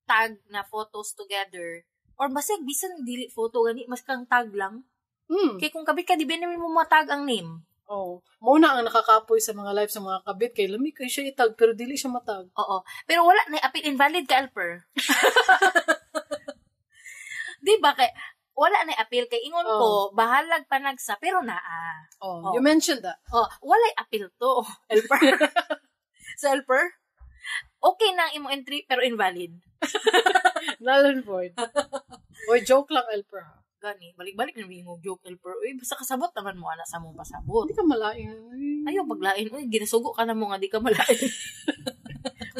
Speaker 2: tag na photos together or basig bisan dili photo gani mas kang tag lang. Kay kung kabit ka di ba namin mo matag ang name.
Speaker 1: Oh, mo na ang nakakapoy sa mga live sa mga kabit kay lami kay siya itag pero dili siya matag.
Speaker 2: Oo. Pero wala na appeal, invalid ka, Alper. Di ba kay wala na appeal kay ingon ko bahalag panagsa pero naa.
Speaker 1: Oh,
Speaker 2: Oh.
Speaker 1: you mentioned that.
Speaker 2: Oh, walay appeal to, Elper. Sa Elper? Okay na ang imong entry pero invalid.
Speaker 1: Null and void. Oy, joke lang, Elper. Ha?
Speaker 2: Gani, balik-balik na imong joke, Elper. Uy, basta kasabot naman mo ana sa mong pasabot.
Speaker 1: Hindi ka malain.
Speaker 2: Ayaw paglain. Uy, ginasugo ka na mo nga di ka malain.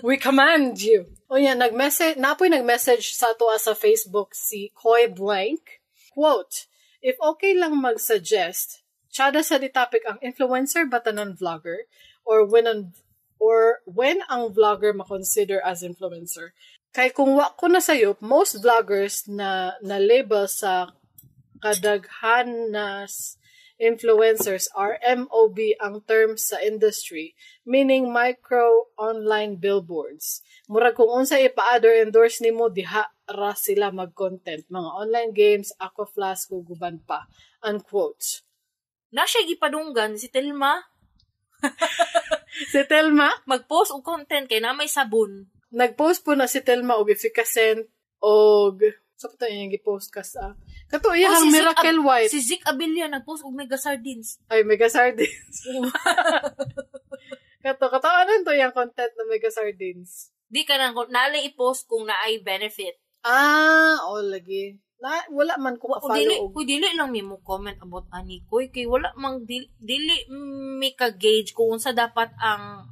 Speaker 1: We command you. O yan, nag-message, napoy nag-message sa ato sa Facebook si Koy Blank. Quote, "If okay lang mag-suggest, tsada sa di topic ang influencer ba tanan vlogger or when ang vlogger makonsider as influencer? Kay kung wa ko na sayop, most vloggers na na label sa kadaghan na influencers are MOB ang term sa industry, meaning micro online billboards. Murag kung unsa ipa-add or endorse nimo diha ra sila mag-content. Mga online games, aqua flask ug uban pa." Unquote.
Speaker 2: Na siya gipadunggan si Telma
Speaker 1: Si Telma,
Speaker 2: mag-post og content kay na may sabon.
Speaker 1: Nag-post po na si Telma og efficacent og sa pa tayo yung gi-post ka sa kato iya
Speaker 2: Oh,
Speaker 1: ang
Speaker 2: si Zik
Speaker 1: Miracle White.
Speaker 2: Si Zik Abilla nag-post og mega sardines.
Speaker 1: Ay, mega sardines. Kato, kato, ano to yung content na mega sardines?
Speaker 2: Di ka nang nalay i-post kung naay benefit.
Speaker 1: Ah, oh, lagi. Na, wala man ko
Speaker 2: O dili,
Speaker 1: ka-follow og
Speaker 2: o dili lang mi mo comment about ani ko kay wala mang dili, dili mi ka gauge kung unsa dapat ang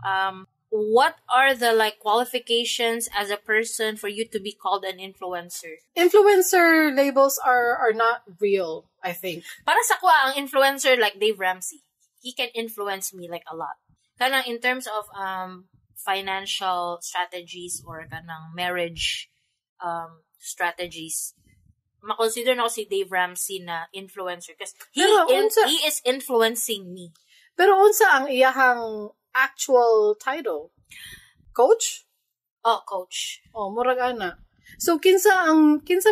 Speaker 2: what are the like qualifications as a person for you to be called an influencer.
Speaker 1: Influencer labels are not real, I think.
Speaker 2: Para sa kuha ang influencer like Dave Ramsey. He can influence me like a lot. Kanang in terms of financial strategies or kanang marriage strategies, makonsider na ako si Dave Ramsey na influencer because
Speaker 1: Pero
Speaker 2: he is influencing me.
Speaker 1: Pero unsa ang iyahang actual title? Coach?
Speaker 2: Oh, coach.
Speaker 1: Oh, murag ana. So kinsa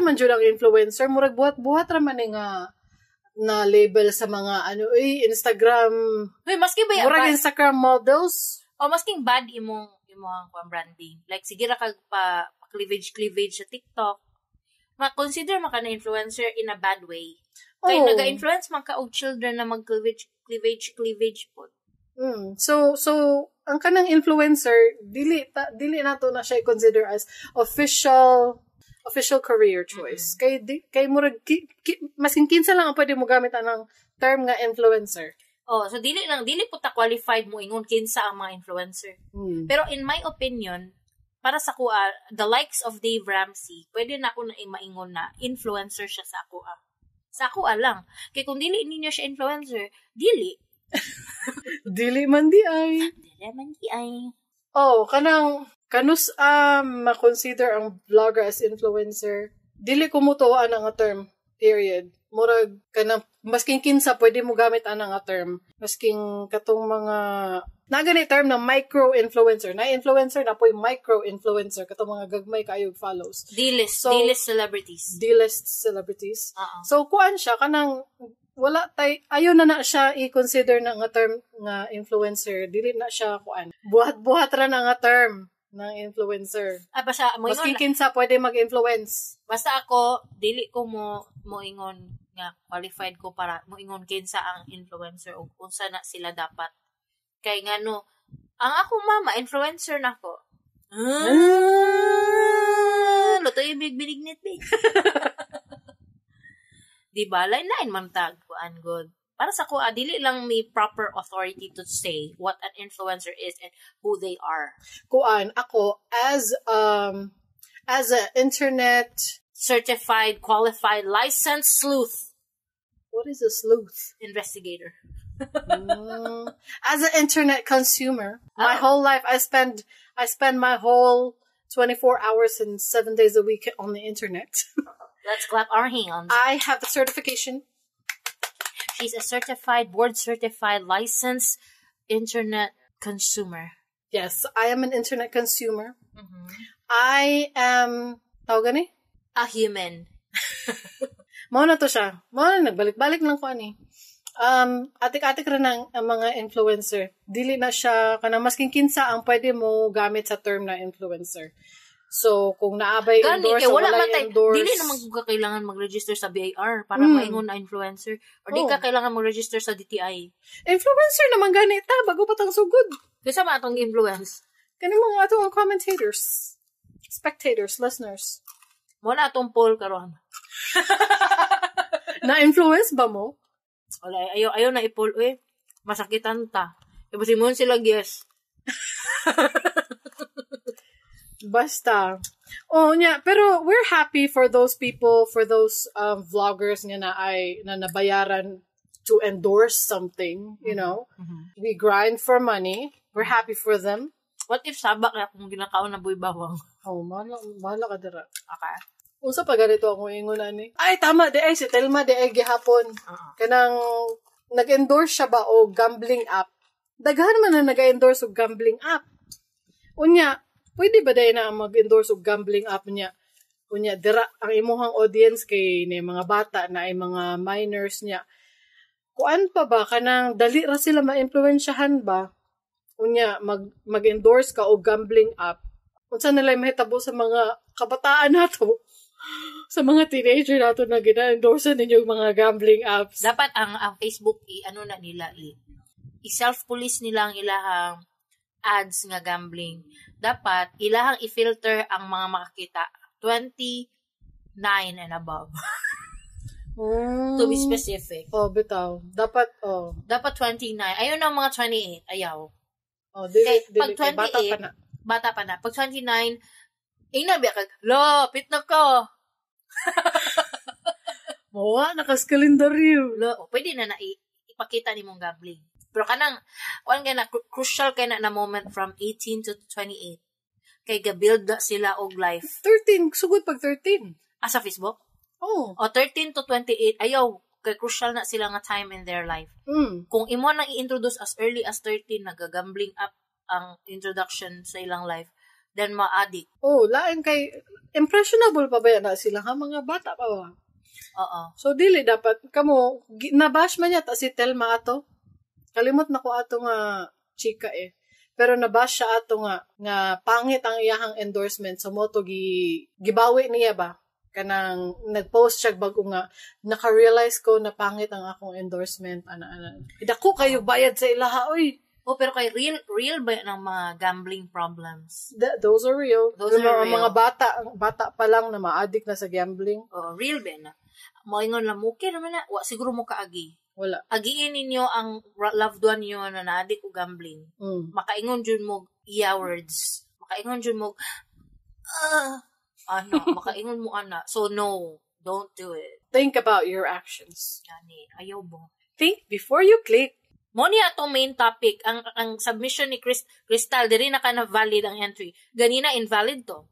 Speaker 1: man jud ang influencer, murag buhat-buhat ra man ni nga na label sa mga ano eh Instagram,
Speaker 3: Hoy, maski ba
Speaker 1: murag
Speaker 3: bad,
Speaker 1: Instagram models.
Speaker 3: O masking bad imong kuan branding. Like sige ra kag pa cleavage cleavage sa TikTok. Ma-consider man ka na influencer in a bad way. Kay naga-influence man ka og children na mag cleavage cleavage cleavage po.
Speaker 1: So ang kanang influencer, dili nato na siya i-consider as official career choice. Kay murag maskin kinsa lang ang pwede mo gamit anang term nga influencer.
Speaker 3: Oh, so dili po ta qualified mo ingon kinsa ang mga influencer. Pero in my opinion, para sa kuha, the likes of Dave Ramsey, pwede na ako na maingon na influencer siya sa ako. Sa ako lang. Kay kung dili ninyo siya influencer, dili.
Speaker 1: Dili man di ay.
Speaker 3: Dili man di ay.
Speaker 1: Oh, kanang kanus ma-consider ang vlogger as influencer. Dili ko mutuwa ana nga term. Period. Murag kanang masking kinsa pwede mo gamit ana nga term. Masking katong mga na gani term na micro-influencer. Na influencer na po'y micro-influencer katong mga gagmay kaayog follows.
Speaker 3: D-list,
Speaker 1: So,
Speaker 3: D-list celebrities.
Speaker 1: D-list celebrities.
Speaker 3: Oo.
Speaker 1: So kuan siya kanang wala tay ayo na siya i-consider na nga term nga influencer. Dili na siya kuan. Buhat-buhat ra na nga term ng influencer.
Speaker 3: Ah, basta mo
Speaker 1: Maski
Speaker 3: ingon,
Speaker 1: kinsa pwede mag-influence.
Speaker 3: basta ako dili ko mo ingon nga qualified ko para mo ingon kinsa ang influencer o unsa na sila dapat. Kay ngano, ang akong mama influencer na ko. Ah, luto yung big binignit big. Di ba? Lain-lain man tag kuan good. Para sa ko, dili lang may proper authority to say what an influencer is and who they are.
Speaker 1: Kuan ako as a internet
Speaker 3: certified, qualified, licensed sleuth.
Speaker 1: What is a sleuth?
Speaker 3: Investigator.
Speaker 1: As an internet consumer, my whole life I spend my whole 24 hours and 7 days a week on the internet.
Speaker 3: Let's clap our hands.
Speaker 1: I have the certification.
Speaker 3: She's a certified, board certified, licensed internet consumer.
Speaker 1: Yes, I am an internet consumer. I am, tawag gani?
Speaker 3: A human.
Speaker 1: Mao na to siya. Mao na, nagbalik-balik lang ko ani. Atik-atik ra ng ang mga influencer. Dili na siya, kanang masking kinsa ang pwede mo gamit sa term na influencer. So, kung naabay
Speaker 3: Gani,
Speaker 1: endorse
Speaker 3: kay
Speaker 1: o
Speaker 3: wala
Speaker 1: walay
Speaker 3: man tay,
Speaker 1: endorse.
Speaker 3: dili naman ka kailangan mag-register sa BIR para maingon na influencer. Or di ka kailangan mag-register sa DTI.
Speaker 1: Influencer naman gani ta, bago pa tang sugod.
Speaker 3: Kasi man atong influence.
Speaker 1: Kani mga ato ang commentators, spectators, listeners.
Speaker 3: Mo na atong poll karon.
Speaker 1: Na-influence ba mo?
Speaker 3: Wala, ayaw na i-poll eh. Masakitan ta. Ibusin mo sila yes.
Speaker 1: Basta. Oh, nya, pero we're happy for those people, for those vloggers nga na ay na nabayaran to endorse something, you know. We grind for money. We're happy for them.
Speaker 3: What if sabak na akong ginakaon na buy bawang?
Speaker 1: Oh, mahala ka dira.
Speaker 3: Okay.
Speaker 1: Unsa pa ganito akong ingon ani? Ay, tama, di ay si Telma di ay gihapon. Kanang nag-endorse siya ba o gambling app? Daghan man na nag-endorse og gambling app. Unya, pwede ba dahil na mag-endorse og gambling app niya? Unya, dira ang imuhang audience kay ni mga bata na ay mga minors niya. Kuan pa ba kanang dali ra sila ma-impluwensyahan ba? Unya, mag-endorse ka og gambling app. Unsa nila mahitabo sa mga kabataan nato? Sa mga teenager nato na gina-endorse ninyo mga gambling apps.
Speaker 3: Dapat ang Facebook i ano na nila i-self-police nila ang ilahang ads nga gambling. Dapat ilahang i-filter ang mga makakita 29 and above. To be specific.
Speaker 1: Oh, bitaw. Dapat oh.
Speaker 3: Dapat 29. Ayaw na mga 28. Ayaw.
Speaker 1: Oh, dili,
Speaker 3: Kay,
Speaker 1: dili,
Speaker 3: pag
Speaker 1: kay bata pa na.
Speaker 3: Bata pa na. Pag 29, ingna biya kag, lo, pit na ko.
Speaker 1: Mawa, nakas kalendaryo.
Speaker 3: Lo, oh, pwede na na ipakita ni mong gambling. Pero kanang, kuan kay na, crucial kay na moment from 18 to 28. Kay ga-build na sila og life.
Speaker 1: 13, sugod pag 13.
Speaker 3: Ah, sa Facebook?
Speaker 1: Oh.
Speaker 3: O, 13 to 28, ayaw, kay crucial na sila nga time in their life. Kung imo nang i-introduce as early as 13, nagagambling up ang introduction sa ilang life, Then ma-addict.
Speaker 1: Oh, lain kay impressionable pa ba yan na sila ha mga bata pa ba?
Speaker 3: Oo.
Speaker 1: So dili dapat kamo nabash man yata si Telma ato. Kalimot na ko ato nga chika eh. Pero nabash siya ato nga pangit ang iyahang endorsement, so mo to gibawi niya ba? Kanang nag-post siya bago nga naka-realize ko na pangit ang akong endorsement, ana ana. Dako kayo bayad sa ilaha oy.
Speaker 3: Oh, pero kay real real ba yan ang mga gambling problems?
Speaker 1: Those are real.
Speaker 3: Those are
Speaker 1: Ang
Speaker 3: real.
Speaker 1: mga bata, ang bata pa lang na ma-addict na sa gambling.
Speaker 3: Oh, real ba na? Moingon lang mo, okay naman na, wa siguro mo kaagi.
Speaker 1: Wala.
Speaker 3: Agiin ninyo ang loved one niyo na na-addict o gambling. Makaingon jud mo iya words. Makaingon jud mo ano, makaingon mo ana. So no, don't do it.
Speaker 1: Think about your actions.
Speaker 3: Gani, ayaw mo.
Speaker 1: Think before you click.
Speaker 3: Mo ni atong main topic ang submission ni Crystal diri na ka na valid ang entry. Ganina invalid to.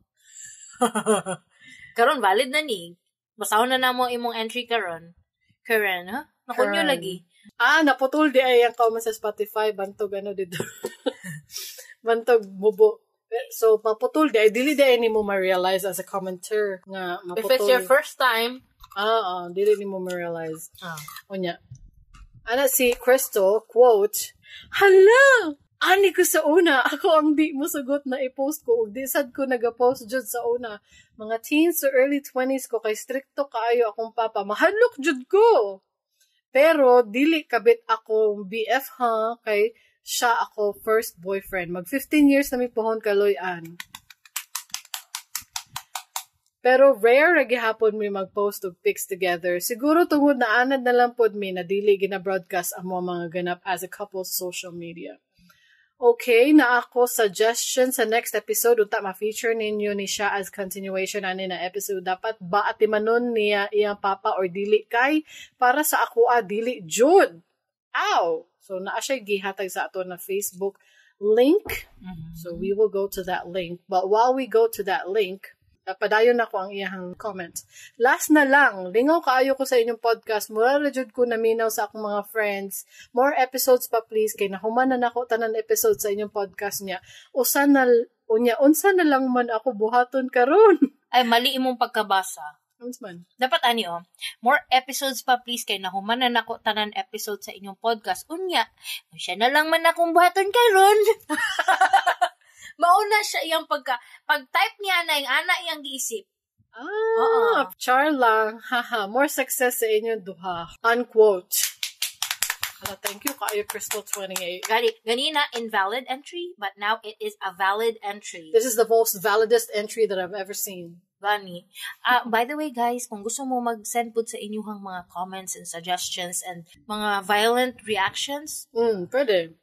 Speaker 3: Karon valid na ni. Basahon na namo imong entry karon. Karon, ha? Nakunyo
Speaker 1: Karon.
Speaker 3: lagi.
Speaker 1: Ah, naputol di ay ang kauman sa Spotify bantog ano dito. Bantog mubo. So maputol di ay dili di ay nimo ma-realize as a commenter nga maputol.
Speaker 3: If it's your first time,
Speaker 1: Dili nimo ma-realize. Unya. Ana si Crystal, quote, "Hala! Ani ko sa una, ako ang di mo sugot na i-post ko, ug di sad ko nag-post jud sa una. Mga teens to early 20s ko, kay stricto kaayo akong papa, mahadlok jud ko. Pero dili kabit akong BF ha, kay siya ako first boyfriend. Mag 15 years na mi pohon kaloy-an. Pero rare ra gihapon mi mag-post og pics together. Siguro tungod na anad na lang pod mi na dili gina-broadcast ang mga ganap as a couple sa social media. Okay, na ako suggestion sa next episode unta ma-feature ninyo ni siya as continuation ani na episode. Dapat ba atimanon niya iyang papa or dili kay para sa ako dili jud. Ow! So naa siya gihatag sa ato na Facebook link. So we will go to that link. But while we go to that link, padayon na ko ang iyang comment. Last na lang, lingaw kaayo ko sa inyong podcast. Mura ra jud ko naminaw sa akong mga friends. More episodes pa please kay nahuman na nako tanan episode sa inyong podcast niya. Usa na unya unsa na lang man ako buhaton karon."
Speaker 3: Ay, mali imong pagkabasa.
Speaker 1: Unsa man?
Speaker 3: Dapat ani oh, more episodes pa please kay nahuman na nako tanan episode sa inyong podcast. Unya, siya na lang man akong buhaton karon. Mauna siya iyang pag-type niya na yung ana iyang giisip.
Speaker 1: Ah,
Speaker 3: Oo.
Speaker 1: Char lang. Haha, more success sa inyong duha. Unquote. Hala, thank you kaayo Crystal 28.
Speaker 3: Gani, ganina invalid entry, but now it is a valid entry.
Speaker 1: This is the most validest entry that I've ever seen.
Speaker 3: Gani. By the way, guys, kung gusto mo mag-send po sa inyong mga comments and suggestions and mga violent reactions,
Speaker 1: Pwede.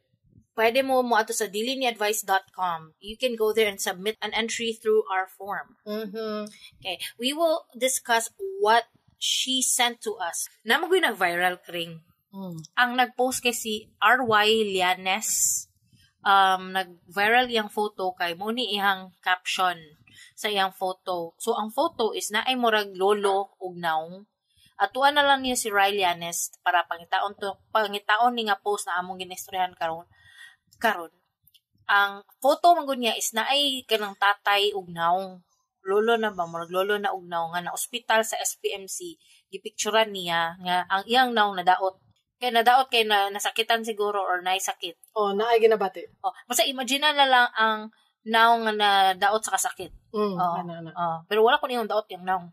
Speaker 3: Pwede mo ato sa diliniadvice.com. You can go there and submit an entry through our form. Okay. We will discuss what she sent to us. Namagoy nag-viral kring. Ang nag-post kay si R.Y. Lianes, nag-viral iyang photo kay mo ni iyang caption sa iyang photo. So, ang photo is naay murag lolo ug naong. Atuan na lang niya si Ry Lianes para pangitaon ni nga post na among ginistoryahan karon. Karon. Ang photo man gud niya is naay kanang tatay ug naong. Lolo na ba? Murag lolo na ug naong nga na ospital sa SPMC. Gipicturan niya nga ang iyang naong nadaot. Kay nadaot kay na, nasakitan siguro or naisakit.
Speaker 1: Oh, naay ginabati.
Speaker 3: Oh, basta imagine na lang ang naong nga nadaot sa kasakit. Oh,
Speaker 1: Ana, ana.
Speaker 3: Oh, pero wala ko niyong daot yung naong.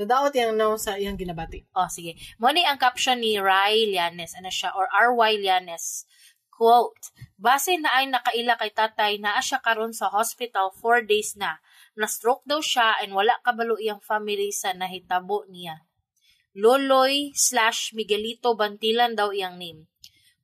Speaker 1: Nadaot yang naong sa iyang ginabati.
Speaker 3: Oh, sige. Mo ni ang caption ni Ry Lianes, ano siya, or R.Y. Lianes. Quote, "Base na ay nakaila kay tatay, naa siya karon sa hospital 4 days na. Na-stroke daw siya and wala kabalo iyang family sa nahitabo niya. Loloy/Miguelito Bantilan daw iyang name.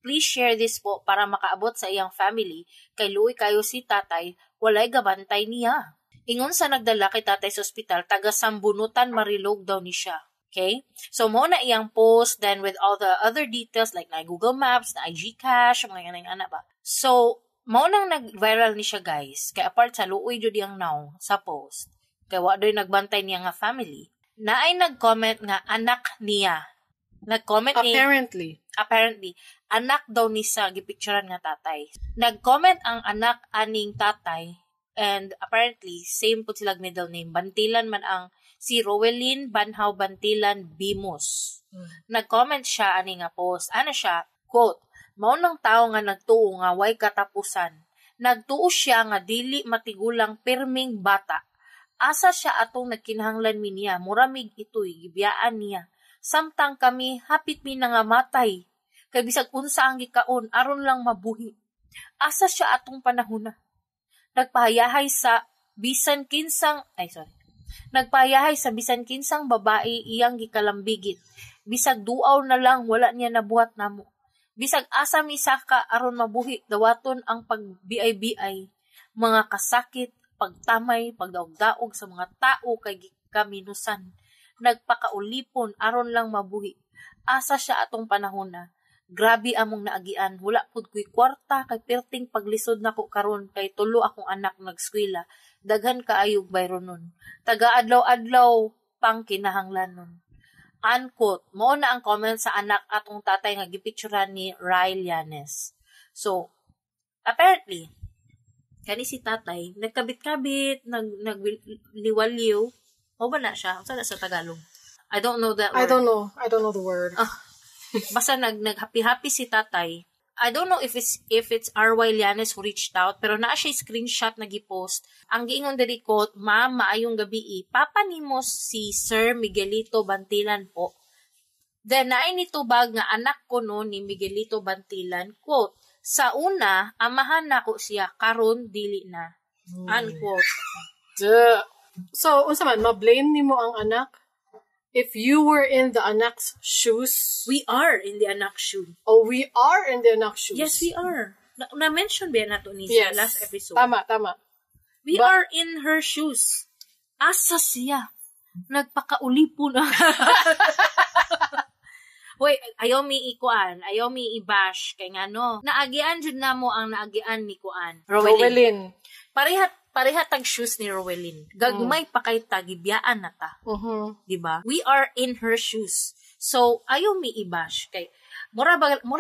Speaker 3: Please share this po para makaabot sa iyang family. Kay luoy kayo si tatay, walay gabantay niya. Ingon sa nagdala kay tatay sa ospital, taga Sambunutan, Marilog daw ni siya." Okay? So, mo na iyang post, then with all the other details like na Google Maps, na GCash, mga ganang ana ba. So, mo nang nag-viral ni siya, guys. Kay apart sa luoy jud iyang naong sa post, kay wa doy nagbantay niya nga family. Naay nag-comment nga anak niya. Nag-comment ni
Speaker 1: Apparently.
Speaker 3: Apparently, anak daw ni sa gipicturan nga tatay. Nag-comment ang anak aning tatay And apparently, same po sila middle name. Bantilan man ang si Rowelyn Banhaw Bantilan Bimus. Nag-comment siya ani nga post. Ano siya? Quote, "Mao nang tao nga nagtuo nga way katapusan. Nagtuo siya nga dili matigulang, pirming bata. Asa siya atong nagkinahanglan mi niya? Muramig itoy, gibiyaan niya. Samtang kami hapit mi nangamatay. Kay bisag unsa ang gikaon aron lang mabuhi. Asa siya atong panahona? Nagpahayahay sa bisan kinsang, ay sorry. Nagpahayahay sa bisan kinsang babae iyang gikalambigit. Bisag duaw na lang, wala niya nabuhat namo. Bisag asa mi saka aron mabuhi, dawaton ang pag-BI-BI, mga kasakit, pagtamay, pagdaog-daog sa mga tao kay gikaminusan. Nagpakaulipon aron lang mabuhi. Asa siya atong panahon na? Grabe among naagian, wala pud ko'y kwarta kay perting paglisod nako karon kay tulo akong anak nagskwela. Daghan kaayog bayronon. Taga adlaw-adlaw pang kinahanglanon." Unquote. Mao na ang comment sa anak atong tatay nga gipicturan ni Ryle Llanes. So, apparently, kani si tatay, nagkabit-kabit, nagliwaliw. Mao ba na siya? Unsa na sa Tagalog? I don't know that
Speaker 1: I
Speaker 3: word.
Speaker 1: Don't know. I don't know the word.
Speaker 3: Ah. Basta nag happy-happy si tatay. I don't know if it's R.Y. Llanes who reached out, pero naa siya screenshot na gipost. Ang giingon diri ko, "Ma'am, maayong gabi. Papa nimo si Sir Miguelito Bantilan po." Then naay nitubag nga anak ko no ni Miguelito Bantilan, quote, "Sa una, amahan nako siya, karon dili na." Unquote.
Speaker 1: Duh. So, unsa man, ma-blame nimo ang anak? If you were in the anak's shoes,
Speaker 3: We are in the anak shoe.
Speaker 1: Oh, we are in the anak's shoes.
Speaker 3: Yes, we are. Na-mention ba nato ni
Speaker 1: Yes.
Speaker 3: sa last episode?
Speaker 1: Tama.
Speaker 3: We are in her shoes. Asa siya? Nagpakaulipo na. Hoy, ayaw mi ikuan, ayaw mi i-bash kay ngano. Naagian jud namo ang naagian ni kuan. Rowelyn.
Speaker 1: Rowelyn.
Speaker 3: Pareha tag shoes ni Rowelyn. Gagmay pa kay ta, gibiyaan na ta, di ba? We are in her shoes. So, ayaw mi i-bash kay mura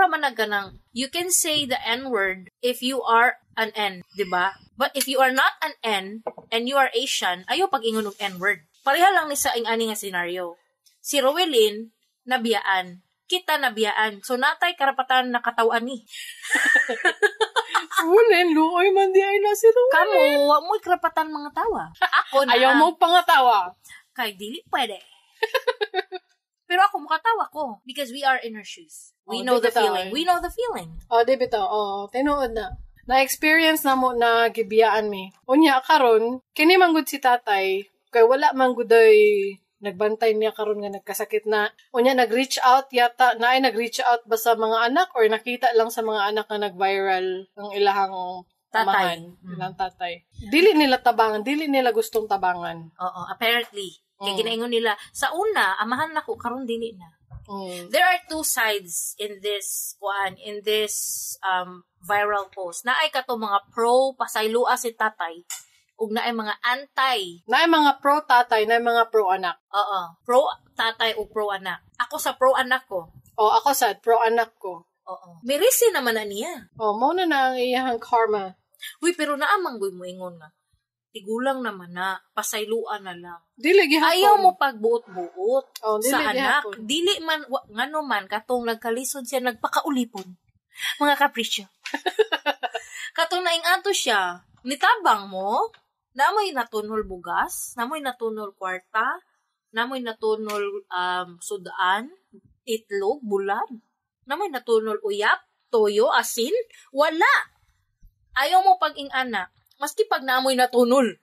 Speaker 3: man na ganang you can say the N-word if you are an N, di ba? But if you are not an N and you are Asian, ayaw pag-ingon og N-word. Pareha lang ni sa ing-ani nga scenario. Si Rowelyn nabiyaan. Kita nabiyaan. So natay karapatan nakatawan ni.
Speaker 1: Rowelyn, luoy man di ay na si Rowelyn.
Speaker 3: Kamo, wa mo'y karapatan mga tawa. Ako na.
Speaker 1: Ayaw mo pangatawa.
Speaker 3: Kay dili pwede. Pero ako, mukatawa ko. Because we are in her shoes. We
Speaker 1: Oh,
Speaker 3: know
Speaker 1: di
Speaker 3: the
Speaker 1: bitaw
Speaker 3: feeling.
Speaker 1: eh.
Speaker 3: We know the feeling.
Speaker 1: Oh, di bitaw. Oh, tinuod na. Na-experience na mo na gibiyaan mi. Unya karon, kini man gud si tatay kay wala man gudoy nagbantay niya karon nga nagkasakit na. Unya nag-reach out yata, naay nag-reach out ba sa mga anak or nakita lang sa mga anak nga nag-viral ang ilahang
Speaker 3: Tatay.
Speaker 1: amahan, ilang tatay. Dili nila tabangan, dili nila gustong tabangan.
Speaker 3: Oo, apparently. Kaya ginaingon nila, sa una, amahan nako, karon dili na. There are two sides in this kuan, in this viral post. Naay kato mga pro pasaylua si tatay ug naay mga anti.
Speaker 1: Naay mga pro tatay, naay mga pro anak.
Speaker 3: Oo, pro tatay ug pro anak. Ako sa pro anak ko.
Speaker 1: Oh, ako sad pro anak ko.
Speaker 3: Oo. Merisi naman na niya.
Speaker 1: Oh, mo na na ang iyahang karma.
Speaker 3: Uy, pero naamang goy mo ingon nga. Tigulang naman na, pasayloan na lang.
Speaker 1: Dili gihapon.
Speaker 3: Ayaw mo pagbuot-buot
Speaker 1: Oh, dili
Speaker 3: sa anak.
Speaker 1: gihapon.
Speaker 3: Dili man, ngano man, katong nagkalisod siya, nagpakaulipon. Mga kapresyo. Katong naing-ato siya, nitabang mo, namoy natunol bugas, namoy natunol kwarta, namoy natunol sudaan, itlog, bulan, namoy natunol uyap, toyo, asin, wala. Ayaw mo pag-ing anak, maski pag namoy natunol.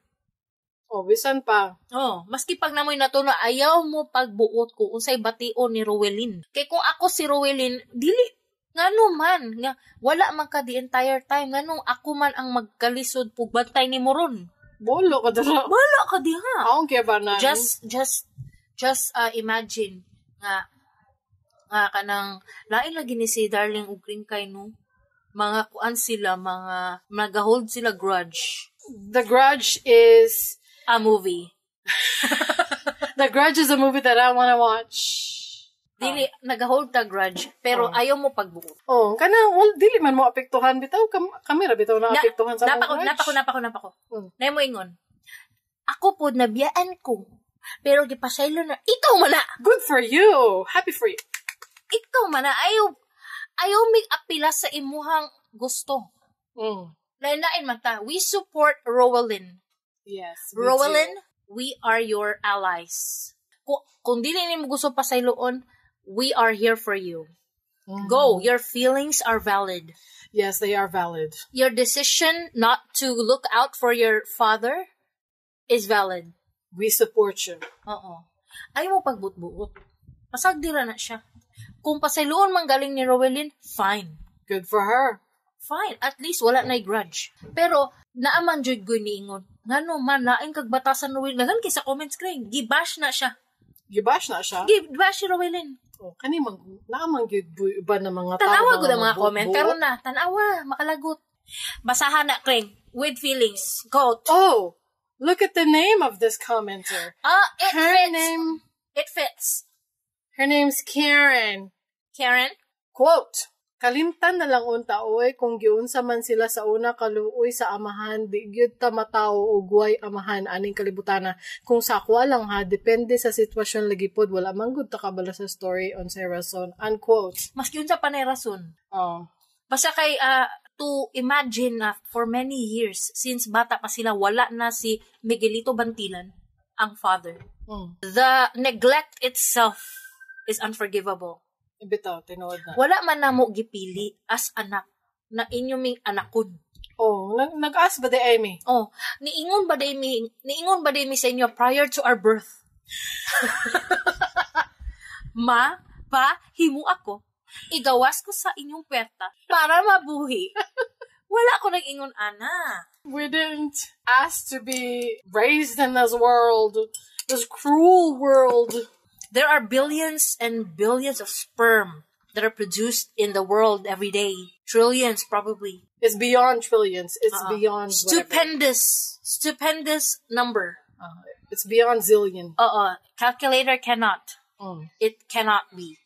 Speaker 1: Oh, bisan pa.
Speaker 3: Oh, maski pag namoy natunol, ayaw mo pagbuot ko unsay bation ni Rowelyn. Kay kung ako si Rowelyn, dili ngano man nga wala man ka the entire time, nganong ako man ang magkalisod pugbantay ni mo ron?
Speaker 1: Bolo ka dira.
Speaker 3: Wala ka diha.
Speaker 1: Akong kaya ba na?
Speaker 3: Just imagine nga nga kanang lain lagi ni si Darling ug Kay no. Mga kuan sila, mga nagahold sila grudge.
Speaker 1: The Grudge is
Speaker 3: A movie.
Speaker 1: The Grudge is a movie that I wanna watch.
Speaker 3: Dili, nag-hold ta grudge, pero ayaw mo pagbuot.
Speaker 1: Oh, kana well, dili man mo apektuhan bitaw kami ra bitaw na apektuhan sa
Speaker 3: napa ko,
Speaker 1: among grudge.
Speaker 3: Napa ko, napa ko, napa ko. Na mo ingon. Ako po, nabiyaan ko. Pero gipasaylo na, ikaw man na!
Speaker 1: Good for you. Happy for you.
Speaker 3: Ikaw man na, ayaw mig apila sa imuhang gusto. Lain-lain man ta. We support Rowelyn.
Speaker 1: Yes, we
Speaker 3: Rowelyn,
Speaker 1: do.
Speaker 3: We are your allies. Kung dili nimo gusto pasayloon, we are here for you. Go. Your feelings are valid.
Speaker 1: Yes, they are valid.
Speaker 3: Your decision not to look out for your father is valid.
Speaker 1: We support you.
Speaker 3: Oo. Ayaw mo pagbutbuot. Pasagdira na siya. Kung pasayloon man galing ni Rowelyn, fine.
Speaker 1: Good for her.
Speaker 3: Fine. At least wala na'y grudge. Pero, naaman jud ko niingon. Ngano man, lain kag batasan Rowelyn. Daghan kay sa comments kring. Gibash na siya.
Speaker 1: Gibash na siya?
Speaker 3: Gibash si Rowelyn.
Speaker 1: Oh, kani man, naaman gyud iba na mga tao
Speaker 3: Tanawa
Speaker 1: nga
Speaker 3: gud ang mga
Speaker 1: buot-buot.
Speaker 3: comment. Karon na, tanawa, makalagot. Basahan na, Kring. With feelings. Go.
Speaker 1: Oh, look at the name of this commenter.
Speaker 3: It
Speaker 1: Her
Speaker 3: fits.
Speaker 1: name,
Speaker 3: It fits.
Speaker 1: Her name's Karen.
Speaker 3: Karen?
Speaker 1: Quote, "Kalimtan na lang unta oy kung giunsa man sila sa una kaluoy sa amahan, di gyud ta matawo og way amahan aning kalibutana. Kung sa ako lang ha, depende sa sitwasyon lagi pod, wala man gud ta kabalo sa story on sa rason," unquote.
Speaker 3: Maski unsa pa na rason.
Speaker 1: Oh.
Speaker 3: Basta kay to imagine na for many years since bata pa sila wala na si Miguelito Bantilan ang father. The neglect itself is unforgivable.
Speaker 1: Bitaw, tinuod na.
Speaker 3: Wala man namo gipili as anak na inyo ming anakon.
Speaker 1: Oh, nag-ask ba di Amy?
Speaker 3: Oh, niingon ba di mi sa inyo prior to our birth? Ma, pa, himo ako. Igawas ko sa inyong pwerta para mabuhi. Wala ko nag-ingon, ana.
Speaker 1: We didn't ask to be raised in this world, this cruel world.
Speaker 3: There are billions and billions of sperm that are produced in the world every day. Trillions, probably.
Speaker 1: It's beyond trillions. It's beyond whatever.
Speaker 3: Stupendous. Stupendous number.
Speaker 1: It's beyond zillion.
Speaker 3: Calculator cannot. It cannot be.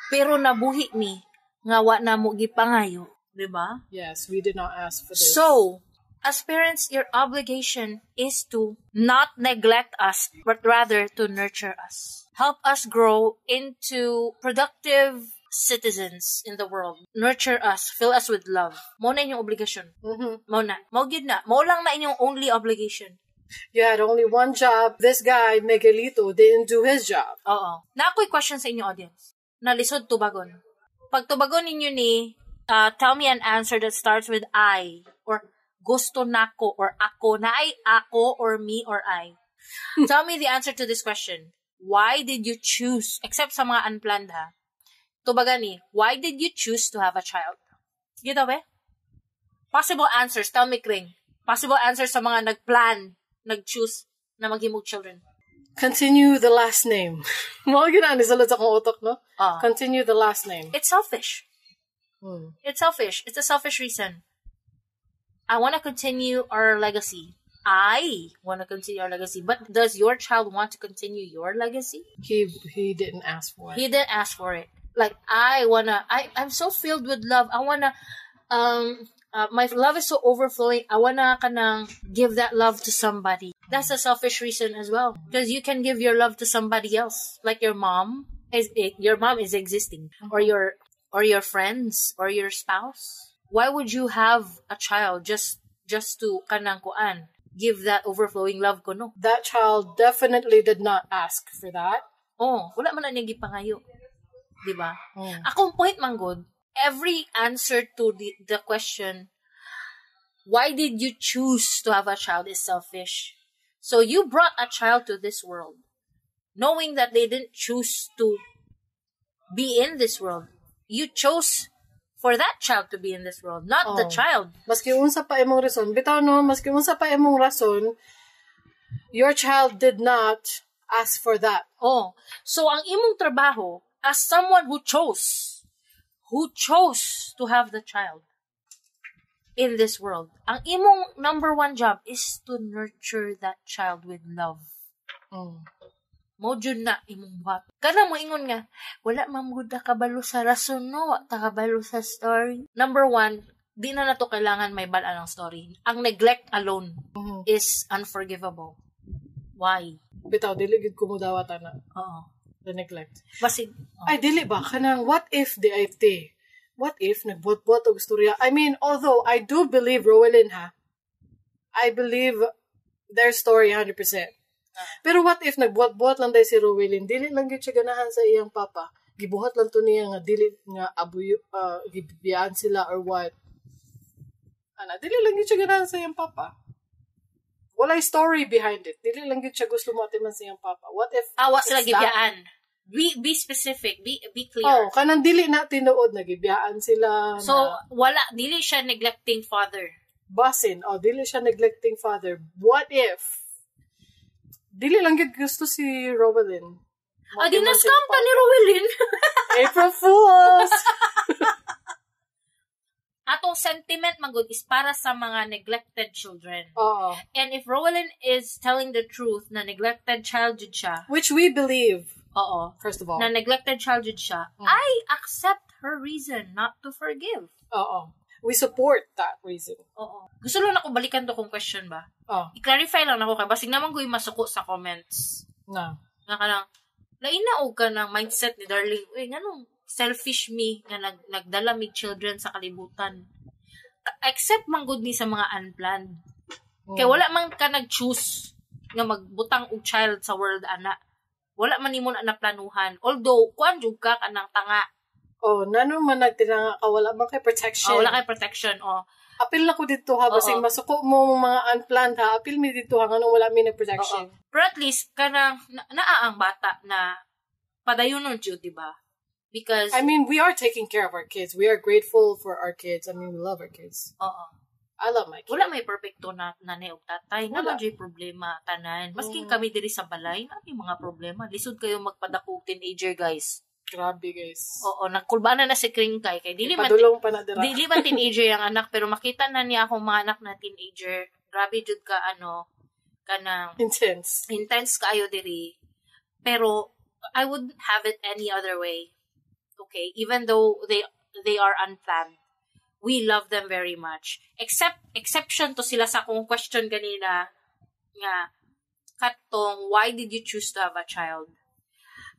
Speaker 3: Pero nabuhi mi nga wa na mo gipangayo. Diba?
Speaker 1: Yes, we did not ask for this.
Speaker 3: So, as parents, your obligation is to not neglect us, but rather to nurture us. Help us grow into productive citizens in the world. Nurture us. Fill us with love. Mo na inyong obligasyon. Mo na. Mo gyud na. Mo lang na inyong only obligation.
Speaker 1: You had only one job. This guy, Miguelito, didn't do his job.
Speaker 3: Oo. Na ako'y question sa inyong audience. Nalisod tubagon. Pag tubagon ninyo ni, tell me an answer that starts with I or gusto nako or ako na ay ako or me or I. Tell me the answer to this question. Why did you choose, except sa mga unplanned ha, tubagan ni, why did you choose to have a child? Gito ba? Possible answers, tell me, Kring. Possible answers sa mga nagplan, nag-choose na maghimog children.
Speaker 1: Continue the last name. Mga ginaan, isulod sa akong utok, no? Continue the last name.
Speaker 3: It's selfish. It's selfish. It's a selfish reason. I want to continue our legacy. I want to continue our legacy. But does your child want to continue your legacy?
Speaker 1: He didn't ask for it.
Speaker 3: He didn't ask for it. Like, I want to, I'm so filled with love. I want to, my love is so overflowing. I want to kanang give that love to somebody. That's a selfish reason as well. Because you can give your love to somebody else. Like your mom is, your mom is existing. Or your friends, or your spouse. Why would you have a child just to kanang kuan give that overflowing love ko, no?
Speaker 1: That child definitely did not ask for that.
Speaker 3: Oh, wala man na niyang gipangayo. Diba? Akong point man gud, every answer to the question, why did you choose to have a child, is selfish. So you brought a child to this world, knowing that they didn't choose to be in this world. You chose for that child to be in this world, not the child.
Speaker 1: Maski unsa pa imong rason, bitaw no, maski unsa pa imong rason, your child did not ask for that.
Speaker 3: Oh. So ang imong trabaho as someone who chose to have the child in this world, ang imong number one job is to nurture that child with love. Mo jud na imong buhat. Kana mo ingon nga, wala man gud ta kabalo sa rason, no, wa ta kabalo sa story. Number one, di na nato kailangan may bal ang story. Ang neglect alone is unforgivable. Why?
Speaker 1: Bitaw, dili gid ko mo dawat ana.
Speaker 3: Oo.
Speaker 1: The neglect.
Speaker 3: Basig. Oh.
Speaker 1: Ay, dili ba? Kanang, what if di ay te? What if nagbuhat-buhat og istorya? I mean, although I do believe Rowelyn, ha? I believe their story 100%. Pero what if nagbuhat-buhat lang dahil si Rowelyn? Dili lang gyud siya ganahan sa iyang papa. Gibuhat lang to niya nga dili nga abuyo, gibiyaan sila or what. Ana, dili lang gyud siya ganahan sa iyang papa. Walay story behind it. Dili lang gyud siya gusto mo atiman sa iyang papa. What if
Speaker 3: Awa sila
Speaker 1: it's that?
Speaker 3: gibiyaan. Be specific, be clear.
Speaker 1: Oh, kanang dili na tinuod nagibiyaan sila.
Speaker 3: So
Speaker 1: na,
Speaker 3: wala, dili siya neglecting father.
Speaker 1: Basin, oh, dili siya neglecting father. What if dili lang gyud gusto si Rowelyn?
Speaker 3: Ah, di na scam pa ni Rowelyn.
Speaker 1: April Fools!
Speaker 3: Atong sentiment magud is para sa mga neglected children.
Speaker 1: Oo.
Speaker 3: And if Rowelyn is telling the truth na neglected child jud siya,
Speaker 1: Which we believe,
Speaker 3: oo,
Speaker 1: first of all.
Speaker 3: na neglected child jud siya, I accept her reason not to forgive.
Speaker 1: Oo. We support that reason.
Speaker 3: Oo. Gusto lang ako balikan to kung question ba.
Speaker 1: Oh,
Speaker 3: I-clarify lang nako kay basig naman ko yung masuko sa comments.
Speaker 1: na.
Speaker 3: Nga ka lang, lain na og ka ng mindset ni Darling. Uy, nganong selfish me nga nagdala mig children sa kalibutan. Except man gud ni sa mga unplanned. Kay wala man ka nag-choose nga magbutang og child sa world ana. Wala man nimo na naplanuhan. Although kuan jud ka kanang tanga.
Speaker 1: Oh, nano man nagtinanga ka, wala man kay protection.
Speaker 3: Oh, wala kay protection. Oh.
Speaker 1: Apil na ko dito ha, basing
Speaker 3: Oo.
Speaker 1: masuko mo mga unplanned ha, apil mi dito ha, nganong wala mi nag-protection.
Speaker 3: Oo. Pero at least kanang naa ang bata na padayon jud, di ba? Because
Speaker 1: I mean, we are taking care of our kids. We are grateful for our kids. I mean, we love our kids.
Speaker 3: oo.
Speaker 1: I love my kids.
Speaker 3: Wala may perfecto na nanay og tatay.
Speaker 1: Wala.
Speaker 3: Wala jud problema tanan. Maskin kami diri sa balay, na may mga problema. Lisod kayo magpadako og teenager, guys.
Speaker 1: Grabe, guys.
Speaker 3: Oo, nagkulbana na si Kringkay kay dili man
Speaker 1: Padulong pa na dira.
Speaker 3: dili man teenager ang anak pero makita na niya akong mga anak na teenager. Grabe jud ka ano kanang
Speaker 1: Intense.
Speaker 3: intense kaayo diri. Pero I wouldn't have it any other way. Okay, even though they are unplanned. We love them very much. Except exception to sila sa akong question ganina nga katong why did you choose to have a child?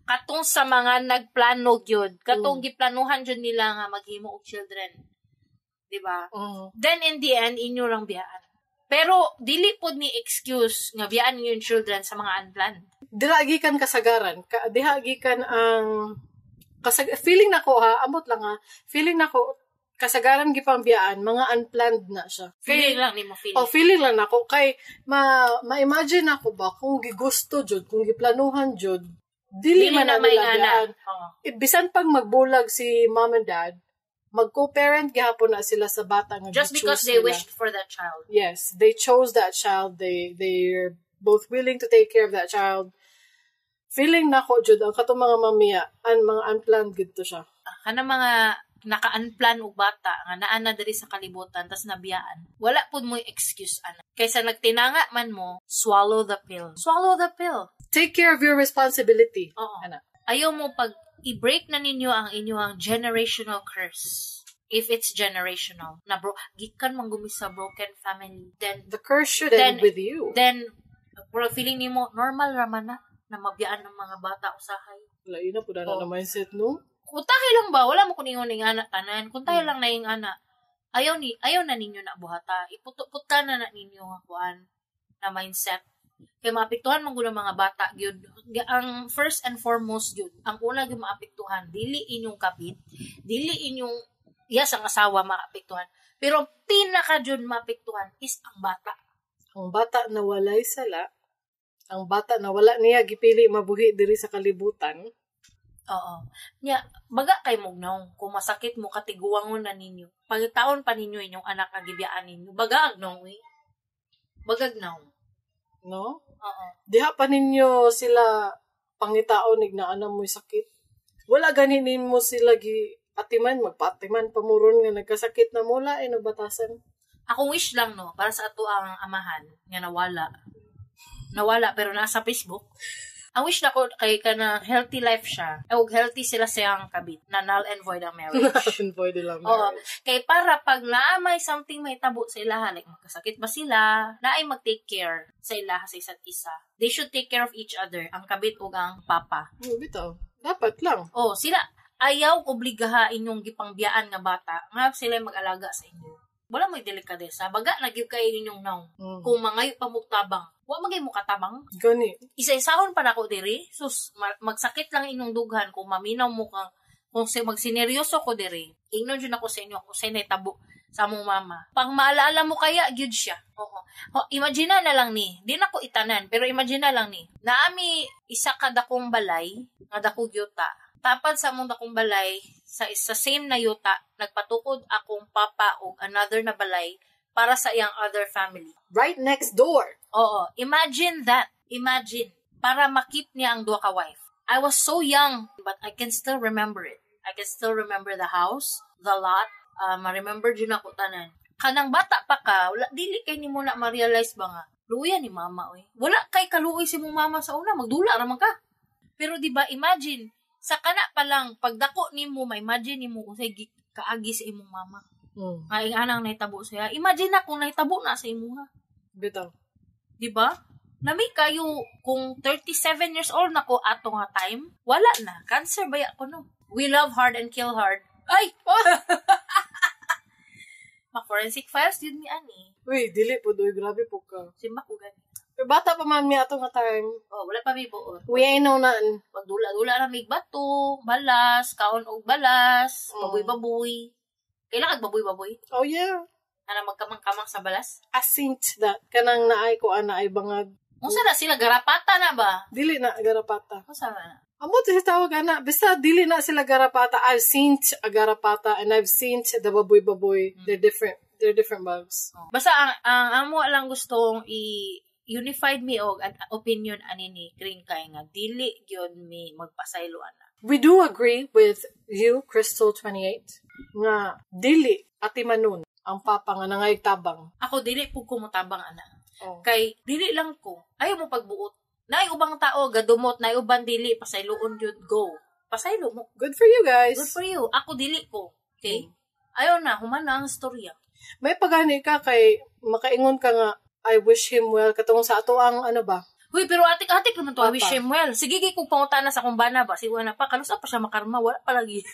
Speaker 3: Katong sa mga nagplano gyud, katong giplanuhan jud nila nga maghimo og children. 'Di ba?
Speaker 1: Mm.
Speaker 3: Then in the end inyo lang biyaan. Pero dili pod ni excuse nga biyaan ninyo yung children sa mga unplanned.
Speaker 1: Dira gikan kasagaran, diha gikan ang feeling nako ha, amot lang ha. Feeling nako kasagaran gipang biyaan, mga unplanned na siya.
Speaker 3: Feeling lang nimo feeling.
Speaker 1: Oh, feeling lang nako kay ma-imagine ako ba kung gigusto jud, kung giplanuhan jud, dili man na nila
Speaker 3: maingana.
Speaker 1: biyaan.
Speaker 3: Oo.
Speaker 1: Eh, bisan pag magbulag si mom and dad, mag co-parent gihapon na sila sa bata nga
Speaker 3: Just because
Speaker 1: gi-choose
Speaker 3: they
Speaker 1: nila.
Speaker 3: wished for that child.
Speaker 1: Yes, they chose that child. They're both willing to take care of that child. Feeling nako jud ang katong mga mamiya, ang mga unplanned gid to siya.
Speaker 3: Kana mga naka-unplan og bata nga naa na diri sa kalibutan tas nabiyaan. Wala pud mo'y excuse ana. Kaysa nagtinanga man mo, swallow the pill. Swallow the pill.
Speaker 1: Take care of your responsibility.
Speaker 3: Oo.
Speaker 1: Ana.
Speaker 3: Ayaw mo pag i-break na ninyo ang inyong generational curse. If it's generational, na bro, gikan man gumi sa broken family, then
Speaker 1: The curse should end with you.
Speaker 3: Then bro, feeling nimo normal ra man na na mabiyaan ng mga bata usahay.
Speaker 1: Wala yun na po na
Speaker 3: Oo.
Speaker 1: na mindset, no?
Speaker 3: Kung tayo lang ba, wala mo kuningon ning anak tanan. Kung tayo lang na yung anak, ayaw na ninyo na buhata. Iputput ka na na ninyo nga kuan na mindset. Kay maapektuhan man gud ang mga bata gyud. Ang first and foremost gyud, ang una gyud maapektuhan dili inyong kapit, dili inyong yes ang asawa maapektuhan. Pero ang pinaka jud maapektuhan is ang bata.
Speaker 1: Ang bata na walay sala, ang bata na wala niya gipili mabuhi diri sa kalibutan.
Speaker 3: Oo. Nya, baga kay mugnaw kung masakit mo katiguangon na ninyo. Pagtaon pa ninyo inyong anak nga gibiyaan ninyo. Baga agnaw eh. Bagagnaw.
Speaker 1: No?
Speaker 3: Oo.
Speaker 1: Diha pa ninyo sila pangitaon ig naa mo'y sakit. Wala gani nimo sila gi atiman magpatiman pamuron nga nagkasakit na mula ay nagbatasan.
Speaker 3: Akong wish lang no para sa ato ang amahan nga nawala. Nawala pero nasa Facebook. Ang wish nako kay kana healthy life siya. Og healthy sila siyang kabit na null and void ang marriage.
Speaker 1: And void ilang
Speaker 3: Oo.
Speaker 1: marriage.
Speaker 3: Kay para pag naa may something may tabo sa ilaha, like magkasakit ba sila, naay mag-take care sa ilaha sa isa't isa. They should take care of each other, ang kabit ug ang papa.
Speaker 1: Oh, bitaw. Dapat lang.
Speaker 3: Oh, sila ayaw obligaha inyong gipangbiyaan nga bata nga sila mag-alaga sa inyo. Wala mo'y delikadesa. Baga na gyud kay inyong naong. Kung mangayo pa mo tabang, wa magay mo katabang.
Speaker 1: Gani.
Speaker 3: Isa-isahon pa nako diri. Sus, magsakit lang inyong dughan kung maminaw mo kang kung magsineryoso ko diri. Ingnon jud ako sa inyo kung say naitabo sa among mama. Pang maalaala mo kaya gyud siya. Oo. O, imagine na lang ni. Di na ko itanan, pero imagine na lang ni. Naami isa ka dakong balay, nga dakong yuta. Tapad sa among dakong balay, sa same na yuta, nagpatukod akong papa og another na balay para sa iyang other family.
Speaker 1: Right next door.
Speaker 3: Oo. Imagine that. Imagine. Para makip niya ang duha ka wife. I was so young, but I can still remember it. I can still remember the house, the lot. Ma-remember dyan ako tanan. Kanang bata pa ka, wala, dili kay ni mo na ma-realize ba nga, luya ni mama, oy. Wala kay kaluoy si mong mama sa una, magdula raman ka. Pero di ba, imagine, sa kana pa lang, pagdako nimo, ma-imagine nimo kung sa'y kaagi sa imong mama. Nga ing anang nahitabo siya. Imagine na kung nahitabo na sa imuha.
Speaker 1: Bitaw.
Speaker 3: Di ba? Nami kayo, kung 37 years old na ko ato nga time, wala na. Cancer ba ko no? We love hard and kill hard. Ay! Ma-forensic files, yun mi ani.
Speaker 1: Uy, dili po doy. Grabe po ka.
Speaker 3: Simba ko gani.
Speaker 1: Pero bata pa man mi ato nga time.
Speaker 3: Oh, wala pa mi buot.
Speaker 1: We ain't know none.
Speaker 3: Magdula-dula na mig bato, balas, kaon og balas, baboy-baboy. Kailangan baboy-baboy?
Speaker 1: Oh yeah.
Speaker 3: Ana magkamang-kamang sa balas?
Speaker 1: Asint that. Kanang naay ko ana ay bangag.
Speaker 3: Unsa na sila garapata na ba?
Speaker 1: Dili na garapata.
Speaker 3: Unsa na?
Speaker 1: Amo ti tawag ana, basta dili na sila garapata. I've seen a garapata and I've seen the baboy-baboy. They're different. They're different bugs.
Speaker 3: Oh. Basta ang amo lang gustong i unified mi og an opinion ani ni Green kay nga dili gyud mi magpasaylo ana.
Speaker 1: We do agree with you, Crystal 28, nga dili atimanon ang papa nga nangayog tabang.
Speaker 3: Ako dili pud ko motabang ana.
Speaker 1: Oh.
Speaker 3: Kay dili lang ko. Ayaw mo pagbuot. Naay ubang tao gadumot, naay uban dili pasayloon gyud go. Pasaylo mo.
Speaker 1: Good for you guys.
Speaker 3: Good for you. Ako dili ko. Okay? Ayaw na human na ang istorya.
Speaker 1: May pagani ka kay makaingon ka nga I wish him well katong sa ato ang ano ba?
Speaker 3: Huy, pero atik-atik naman to, I wish
Speaker 1: Papa.
Speaker 3: him well. Sige, kay kung pangutana sa akong bana ba, siwa na pa, kalusa pa siya makarma, wala pa lagi.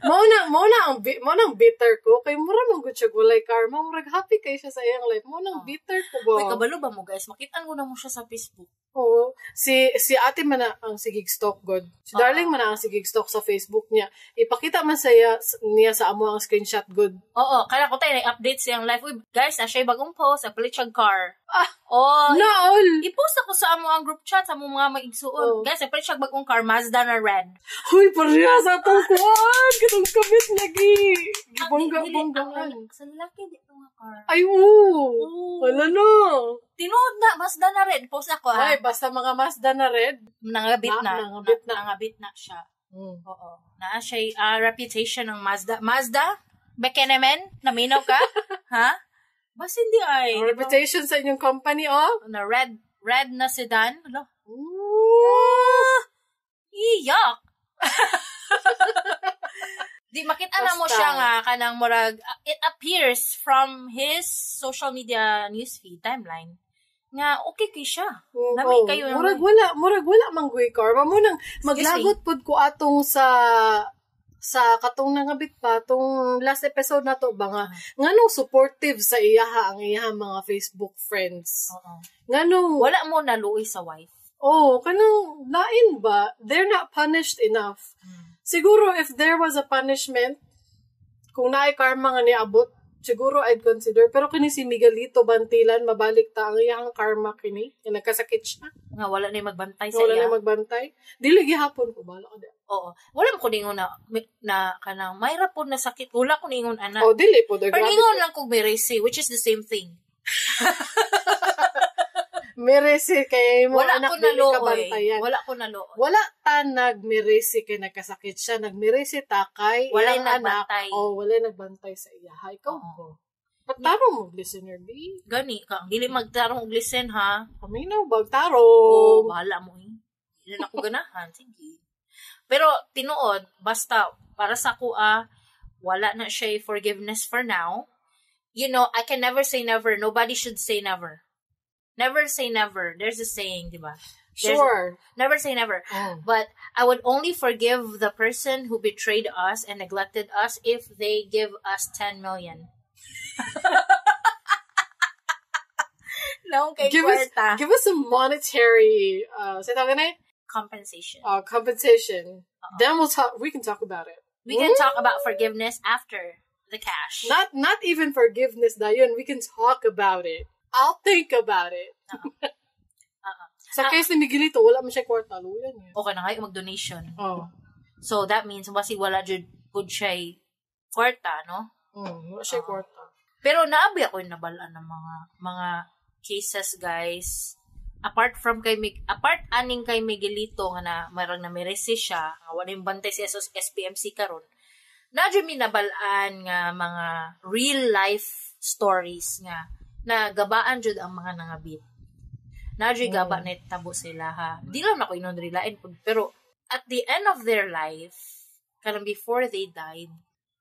Speaker 1: Mao na ang bitter ko kay mura man gud siya walay karma, murag happy kay siya sa iyang life. Mao nang bitter ko ba?
Speaker 3: Uy, kabalo ba mo guys? Makitaan ko na mo siya sa Facebook.
Speaker 1: Oo. Si ate man na ang sigig stalk god. Si darling man na ang sigig stalk sa Facebook niya. Ipakita man saya niya sa amo ang screenshot god.
Speaker 3: Oo, kaya ko tayo na-update siyang life. Uy, guys, na siya bagong post, nagpalit siyang car.
Speaker 1: Ah!
Speaker 3: Oh,
Speaker 1: Naol!
Speaker 3: i-post ako sa amo ang group chat sa amo mga maigsuon.
Speaker 1: Oh.
Speaker 3: Guys, nagpalit siya bagong car, Mazda na red.
Speaker 1: Huy, pareha sa atong kuwan! Katong kabit lagi! Gibongga-bonggaan.
Speaker 3: Sa lalaki, di ito nga car.
Speaker 1: Ay, oo!
Speaker 3: Oo.
Speaker 1: Wala na!
Speaker 3: Tinuod na, Mazda na red. Post ako, ha?
Speaker 1: Ay, basta mga Mazda na red.
Speaker 3: Nangabit na.
Speaker 1: Nangabit na.
Speaker 3: Nangabit na siya.
Speaker 1: Mm.
Speaker 3: Oo. Na siya reputation ng Mazda. Mazda? Bekenemen? Naminaw ka? Ha? Basta hindi ay.
Speaker 1: Ang reputation sa inyong company, oh.
Speaker 3: Na red na sedan. Ano?
Speaker 1: Ooh.
Speaker 3: Iyak! Di makita na mo
Speaker 1: Basta.
Speaker 3: siya nga kanang murag it appears from his social media newsfeed timeline nga okay kay siya.
Speaker 1: Oo.
Speaker 3: Nami kayo.
Speaker 1: Murag wala man guy karma mo nang maglagot pud ko atong sa katong nangabit pa tong last episode na to ba nga nganong supportive sa iyaha ang iyaha mga Facebook friends.
Speaker 3: Oo.
Speaker 1: Nganong
Speaker 3: Wala mo naluoy sa wife.
Speaker 1: oh kanang lain ba? They're not punished enough. Siguro if there was a punishment kung naay karma nga niabot, siguro I'd consider. Pero kini si Miguelito Bantilan, mabalik ta ang iyang karma kini. Nga nagkasakit siya.
Speaker 3: Nga wala na yung magbantay sa
Speaker 1: Wala
Speaker 3: iya.
Speaker 1: na magbantay. Dili gihapon ko bala ka di.
Speaker 3: Oo. Wala mo ko ningon na kanang mayra po na sakit. Wala ko ningon ana.
Speaker 1: Oh, dili po.
Speaker 3: Pero
Speaker 1: Grabe.
Speaker 3: ningon lang kog merese, which is the same thing.
Speaker 1: Merese kay mo
Speaker 3: Wala
Speaker 1: anak
Speaker 3: ko
Speaker 1: dili ka
Speaker 3: naluoy.
Speaker 1: bantayan.
Speaker 3: Wala ko naluoy.
Speaker 1: Wala ta nagmerese kay nagkasakit siya. Nagmerese ta kay
Speaker 3: Walay
Speaker 1: iyang anak.
Speaker 3: nagbantay.
Speaker 1: Oh, walay nagbantay sa iya. Ha, ikaw
Speaker 3: Oo.
Speaker 1: ko. Patarong mo, listener B.
Speaker 3: Gani ka, dili magtarong og listen ha.
Speaker 1: Paminaw,
Speaker 3: Oo,
Speaker 1: bagtarong.
Speaker 3: bahala mo eh. Hindi na ako ganahan. Sige. Pero, tinuod, basta, para sa kuha, wala na siya forgiveness for now. You know, I can never say never. Nobody should say never. Never say never. There's a saying, di ba?
Speaker 1: Sure.
Speaker 3: Never say never.
Speaker 1: Oh.
Speaker 3: But I would only forgive the person who betrayed us and neglected us if they give us 10 million. No, kay kwarta.
Speaker 1: Give us some monetary, sa tawag na eh?
Speaker 3: Compensation.
Speaker 1: Compensation. Then we'll talk, we can talk about it.
Speaker 3: We can talk about forgiveness after the cash.
Speaker 1: Not even forgiveness, dayon. We can talk about it. I'll think about it. Sa case ni Miguelito, wala man siya kwarta. Luyan niya.
Speaker 3: Okay na kayo mag-donation.
Speaker 1: Oh.
Speaker 3: So, that means, basi wala jud pud siya'y kwarta, no?
Speaker 1: Wala siya kwarta.
Speaker 3: Pero naabi ako yung nabalaan ng mga cases, guys. Apart from kay apart aning kay Miguelito nga na marang na miresi siya, nga wala yung bantay si SPMC karon. Na jud mi nabalaan nga mga real life stories nga na gabaan jud ang mga nangabit. Na jud gaba na tabo sila ha. Di lang ako inon rilain pud, pero at the end of their life, kanang before they died,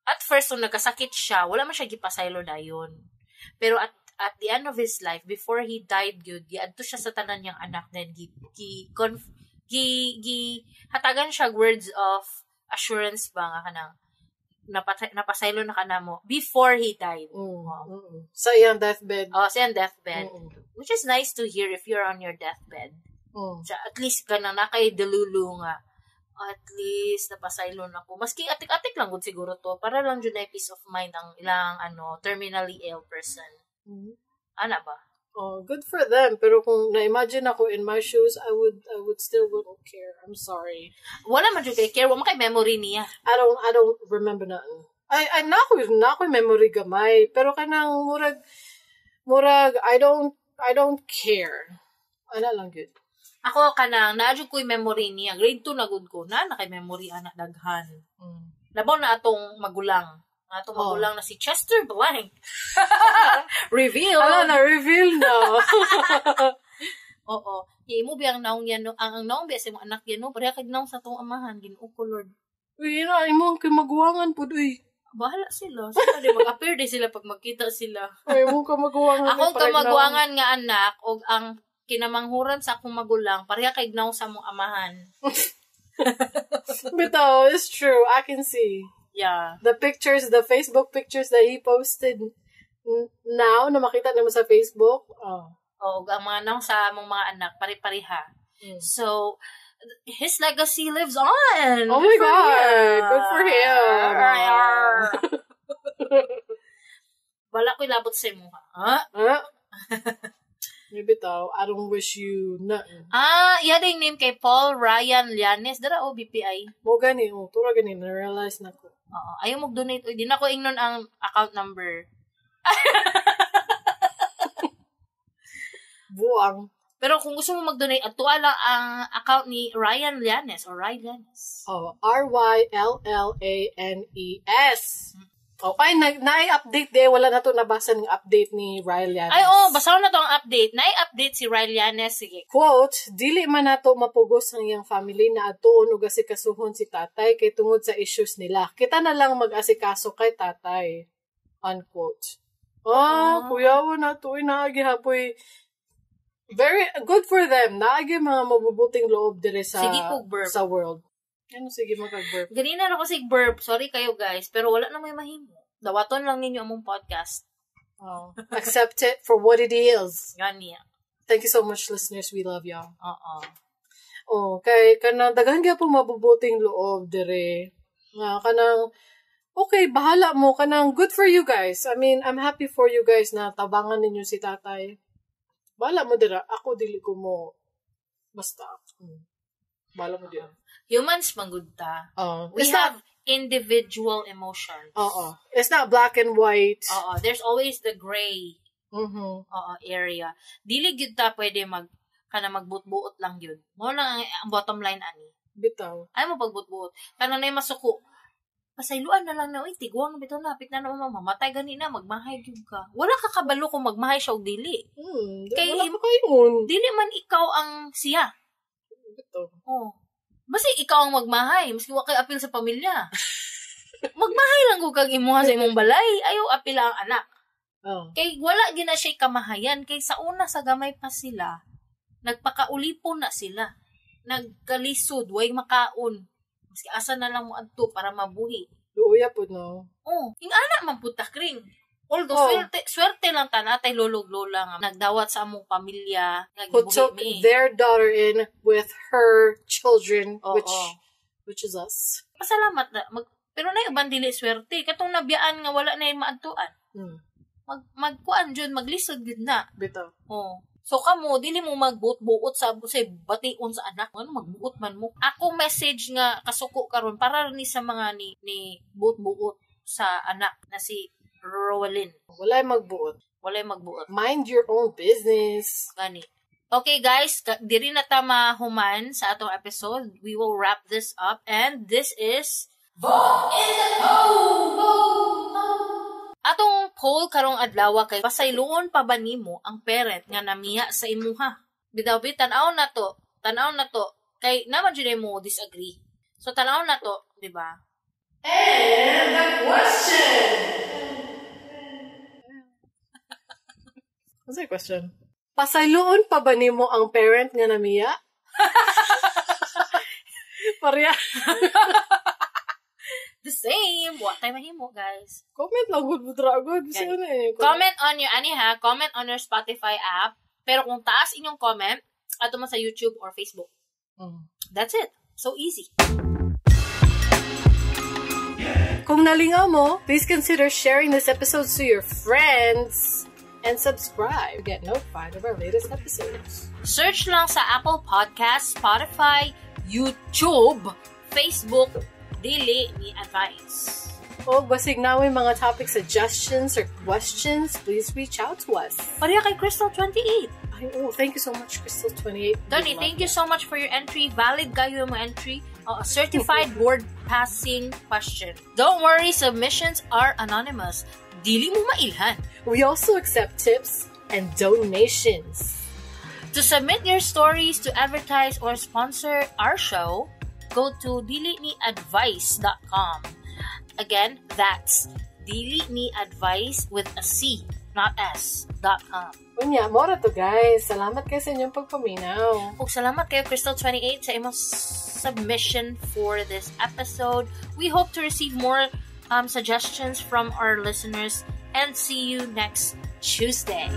Speaker 3: at first nung nagkasakit siya, wala man siya gipasaylo dayon. Pero at the end of his life, before he died gyud, giadto siya sa tanan niyang anak, then gi hatagan siya words of assurance ba nga kanang napasaylo na ka namo before he died.
Speaker 1: Sa iyang deathbed.
Speaker 3: Oh, sa iyang deathbed. Which is nice to hear if you're on your deathbed. So, at least kanang nakay delulu nga at least napasaylo na ko. Maski atik-atik lang gud siguro to para lang jud na peace of mind ang ilang terminally ill person. Ana ba?
Speaker 1: Oh, good for them. Pero kung na-imagine ako in my shoes, I would still wouldn't care. I'm sorry.
Speaker 3: Wala man jud kay care, wala man kay memory niya.
Speaker 1: I don't remember nothing. I na ako memory gamay, pero kanang murag I don't care. Ana lang gud.
Speaker 3: Ako kanang naa jud ko'y memory niya. Grade 2 na gud ko. Naa na kay memory ana daghan. Labaw na atong magulang. Atong magulang na si Chester Blank. Reveal.
Speaker 1: Ala na reveal na.
Speaker 3: Oo. Imo biyang naong yan no? Ang naong biya sa imong anak yan no? Pareha kay naong sa atong amahan Ginoo ko Lord.
Speaker 1: Uy, ina imong kamaguwangan pud uy.
Speaker 3: Bahala sila. Sila di mag-appear di sila pag magkita sila.
Speaker 1: Uy, imong kamaguwangan.
Speaker 3: Akong kamaguwangan nga anak og ang kinamanghuran sa akong magulang pareha kay naong sa among amahan.
Speaker 1: Bitaw, it's true. I can see.
Speaker 3: Yeah.
Speaker 1: The pictures, the Facebook pictures that he posted now, na makita naman sa Facebook. Oh.
Speaker 3: Oo, ang mga naong sa among mga anak, pare-pareha. So, his legacy lives on.
Speaker 1: Oh my God. Good for him.
Speaker 3: Wala ko'y labot sa imo. Ha?
Speaker 1: Maybe tao, I don't wish you nothing.
Speaker 3: Ah, iya ding name kay Paul Ryan Llanes. Dara o BPI.
Speaker 1: Mo gani, oh, tura gani, na-realize na ko.
Speaker 3: Oo. Ayaw mag-donate. Uy, di na ko ingnon ang account number.
Speaker 1: Buang.
Speaker 3: Pero kung gusto mo mag-donate, at tuwa lang ang account ni Ryan Llanes or Ryan Llanes.
Speaker 1: Oh, R-Y-L-L-A-N-E-S. Oh, ay, na-update de. Wala na to nabasa ng update ni Ryle Llanes.
Speaker 3: Ay, oh, basahan na to ang update. Na-update si Ryle Llanes. Sige.
Speaker 1: Quote, dili man nato mapugos ang iyang family na atuon og asikasuhon si tatay kay tungod sa issues nila. Kita na lang mag-asikaso kay tatay. Unquote. Oh, kuyawa na to. Naagi hapoy. Very good for them. Naagi mga mabubuting loob dire sa,
Speaker 3: sige,
Speaker 1: sa world. Ano, sige, magag-burp.
Speaker 3: Ganina na ko sig burp. Sorry kayo, guys. Pero wala na may mahimo. Dawaton lang ninyo among podcast.
Speaker 1: Oh. Accept it for what it is.
Speaker 3: Gani.
Speaker 1: Thank you so much, listeners. We love y'all.
Speaker 3: Oo.
Speaker 1: Oh, kay kanang daghan gyud mabubuting loob dire. Nga kanang okay, bahala mo kanang good for you guys. I mean, I'm happy for you guys na tabangan ninyo si tatay. Bahala mo dira. Ako dili ko mo basta. Bahala mo dira.
Speaker 3: Humans manggod ta. We
Speaker 1: it's
Speaker 3: have individual emotions.
Speaker 1: Oo. It's not black and white.
Speaker 3: Oo. There's always the gray area. Dili gyud ta pwede magbutbuot lang gyud. Mo lang ang bottom line ani.
Speaker 1: Bitaw.
Speaker 3: Ay mo pagbutbuot. Kana nay masuko. Pasayloan na lang na, uy, tiguang na bitaw na, apit na naman mamatay gani na, magmahay gyud ka. Wala ka kabalo kung magmahay siya og dili.
Speaker 1: Kay, wala ka kaingon.
Speaker 3: Dili man ikaw ang siya.
Speaker 1: Ito.
Speaker 3: Oh. Basta ikaw ang magmahay, maski wa kay apil sa pamilya. Magmahay lang ko kag imuha sa imong balay, ayaw apil ang anak.
Speaker 1: Oh.
Speaker 3: Kay wala gina siya kamahayan, kay sa una sa gamay pa sila, nagpakaulipon na sila. Nagkalisod, way makaon. Maski asa na lang mo adto para mabuhi.
Speaker 1: Luya po, no?
Speaker 3: Oh, yung anak man pud ta, Kring. Although, swerte lang ta natay lolog lola nga nagdawat sa among pamilya,
Speaker 1: Who took their daughter in with her children, which is us.
Speaker 3: Pasalamat na. Pero na uban dili swerte. Katong nabiyaan nga wala na yung maadtuan. Magkuan jud, maglisod gid na.
Speaker 1: Bitaw.
Speaker 3: Oh. So kamo dili mo magbuot-buot sa bation sa anak. Ano magbuot man mo? Ako message nga kasuko karon para ni sa mga ni buot-buot sa anak na si Rowalyn.
Speaker 1: Walay magbuot.
Speaker 3: Walay magbuot.
Speaker 1: Mind your own business.
Speaker 3: Gani. Okay guys, diri na ta mahuman sa atong episode. We will wrap this up and this is Vote in the Poll. Atong poll karong adlaw kay pasayloon pa ba nimo ang parent nga namiya sa imuha? Bitaw bi tan-aw na to. Tan-aw na to kay naman jud mo disagree. So tan-aw na to, di ba?
Speaker 1: And the question. What's the question? Pasayloon pa ba nimo ang parent nga namiya? Pareha.
Speaker 3: The same. What tayo mahimo, guys?
Speaker 1: Comment lang, good mo, good.
Speaker 3: Comment on your, comment on your Spotify app. Pero kung taas inyong comment, ato man sa YouTube or Facebook. That's it. So easy.
Speaker 1: Kung nalingaw mo, please consider sharing this episode to your friends and subscribe to get notified of our latest episodes.
Speaker 3: Search lang sa Apple Podcasts, Spotify, YouTube, Facebook, Dili Ni Advice.
Speaker 1: O basig na may mga topic suggestions or questions, please reach out to us.
Speaker 3: Pareha kay Crystal28.
Speaker 1: Ay, oh, thank you so much, Crystal28.
Speaker 3: Donnie, thank you so much for your entry. Valid kayo yung entry. A certified board passing question. Don't worry, submissions are anonymous. Dili mo mailhan.
Speaker 1: We also accept tips and donations.
Speaker 3: To submit your stories, to advertise or sponsor our show, go to diliniadvice.com. Again, that's diliniadvice with a C, not S, .com.
Speaker 1: Unya, mora to guys. Salamat kayo sa inyong pagpaminaw.
Speaker 3: Og salamat kayo, Crystal28, sa imong submission for this episode. We hope to receive more suggestions from our listeners and see you next Tuesday.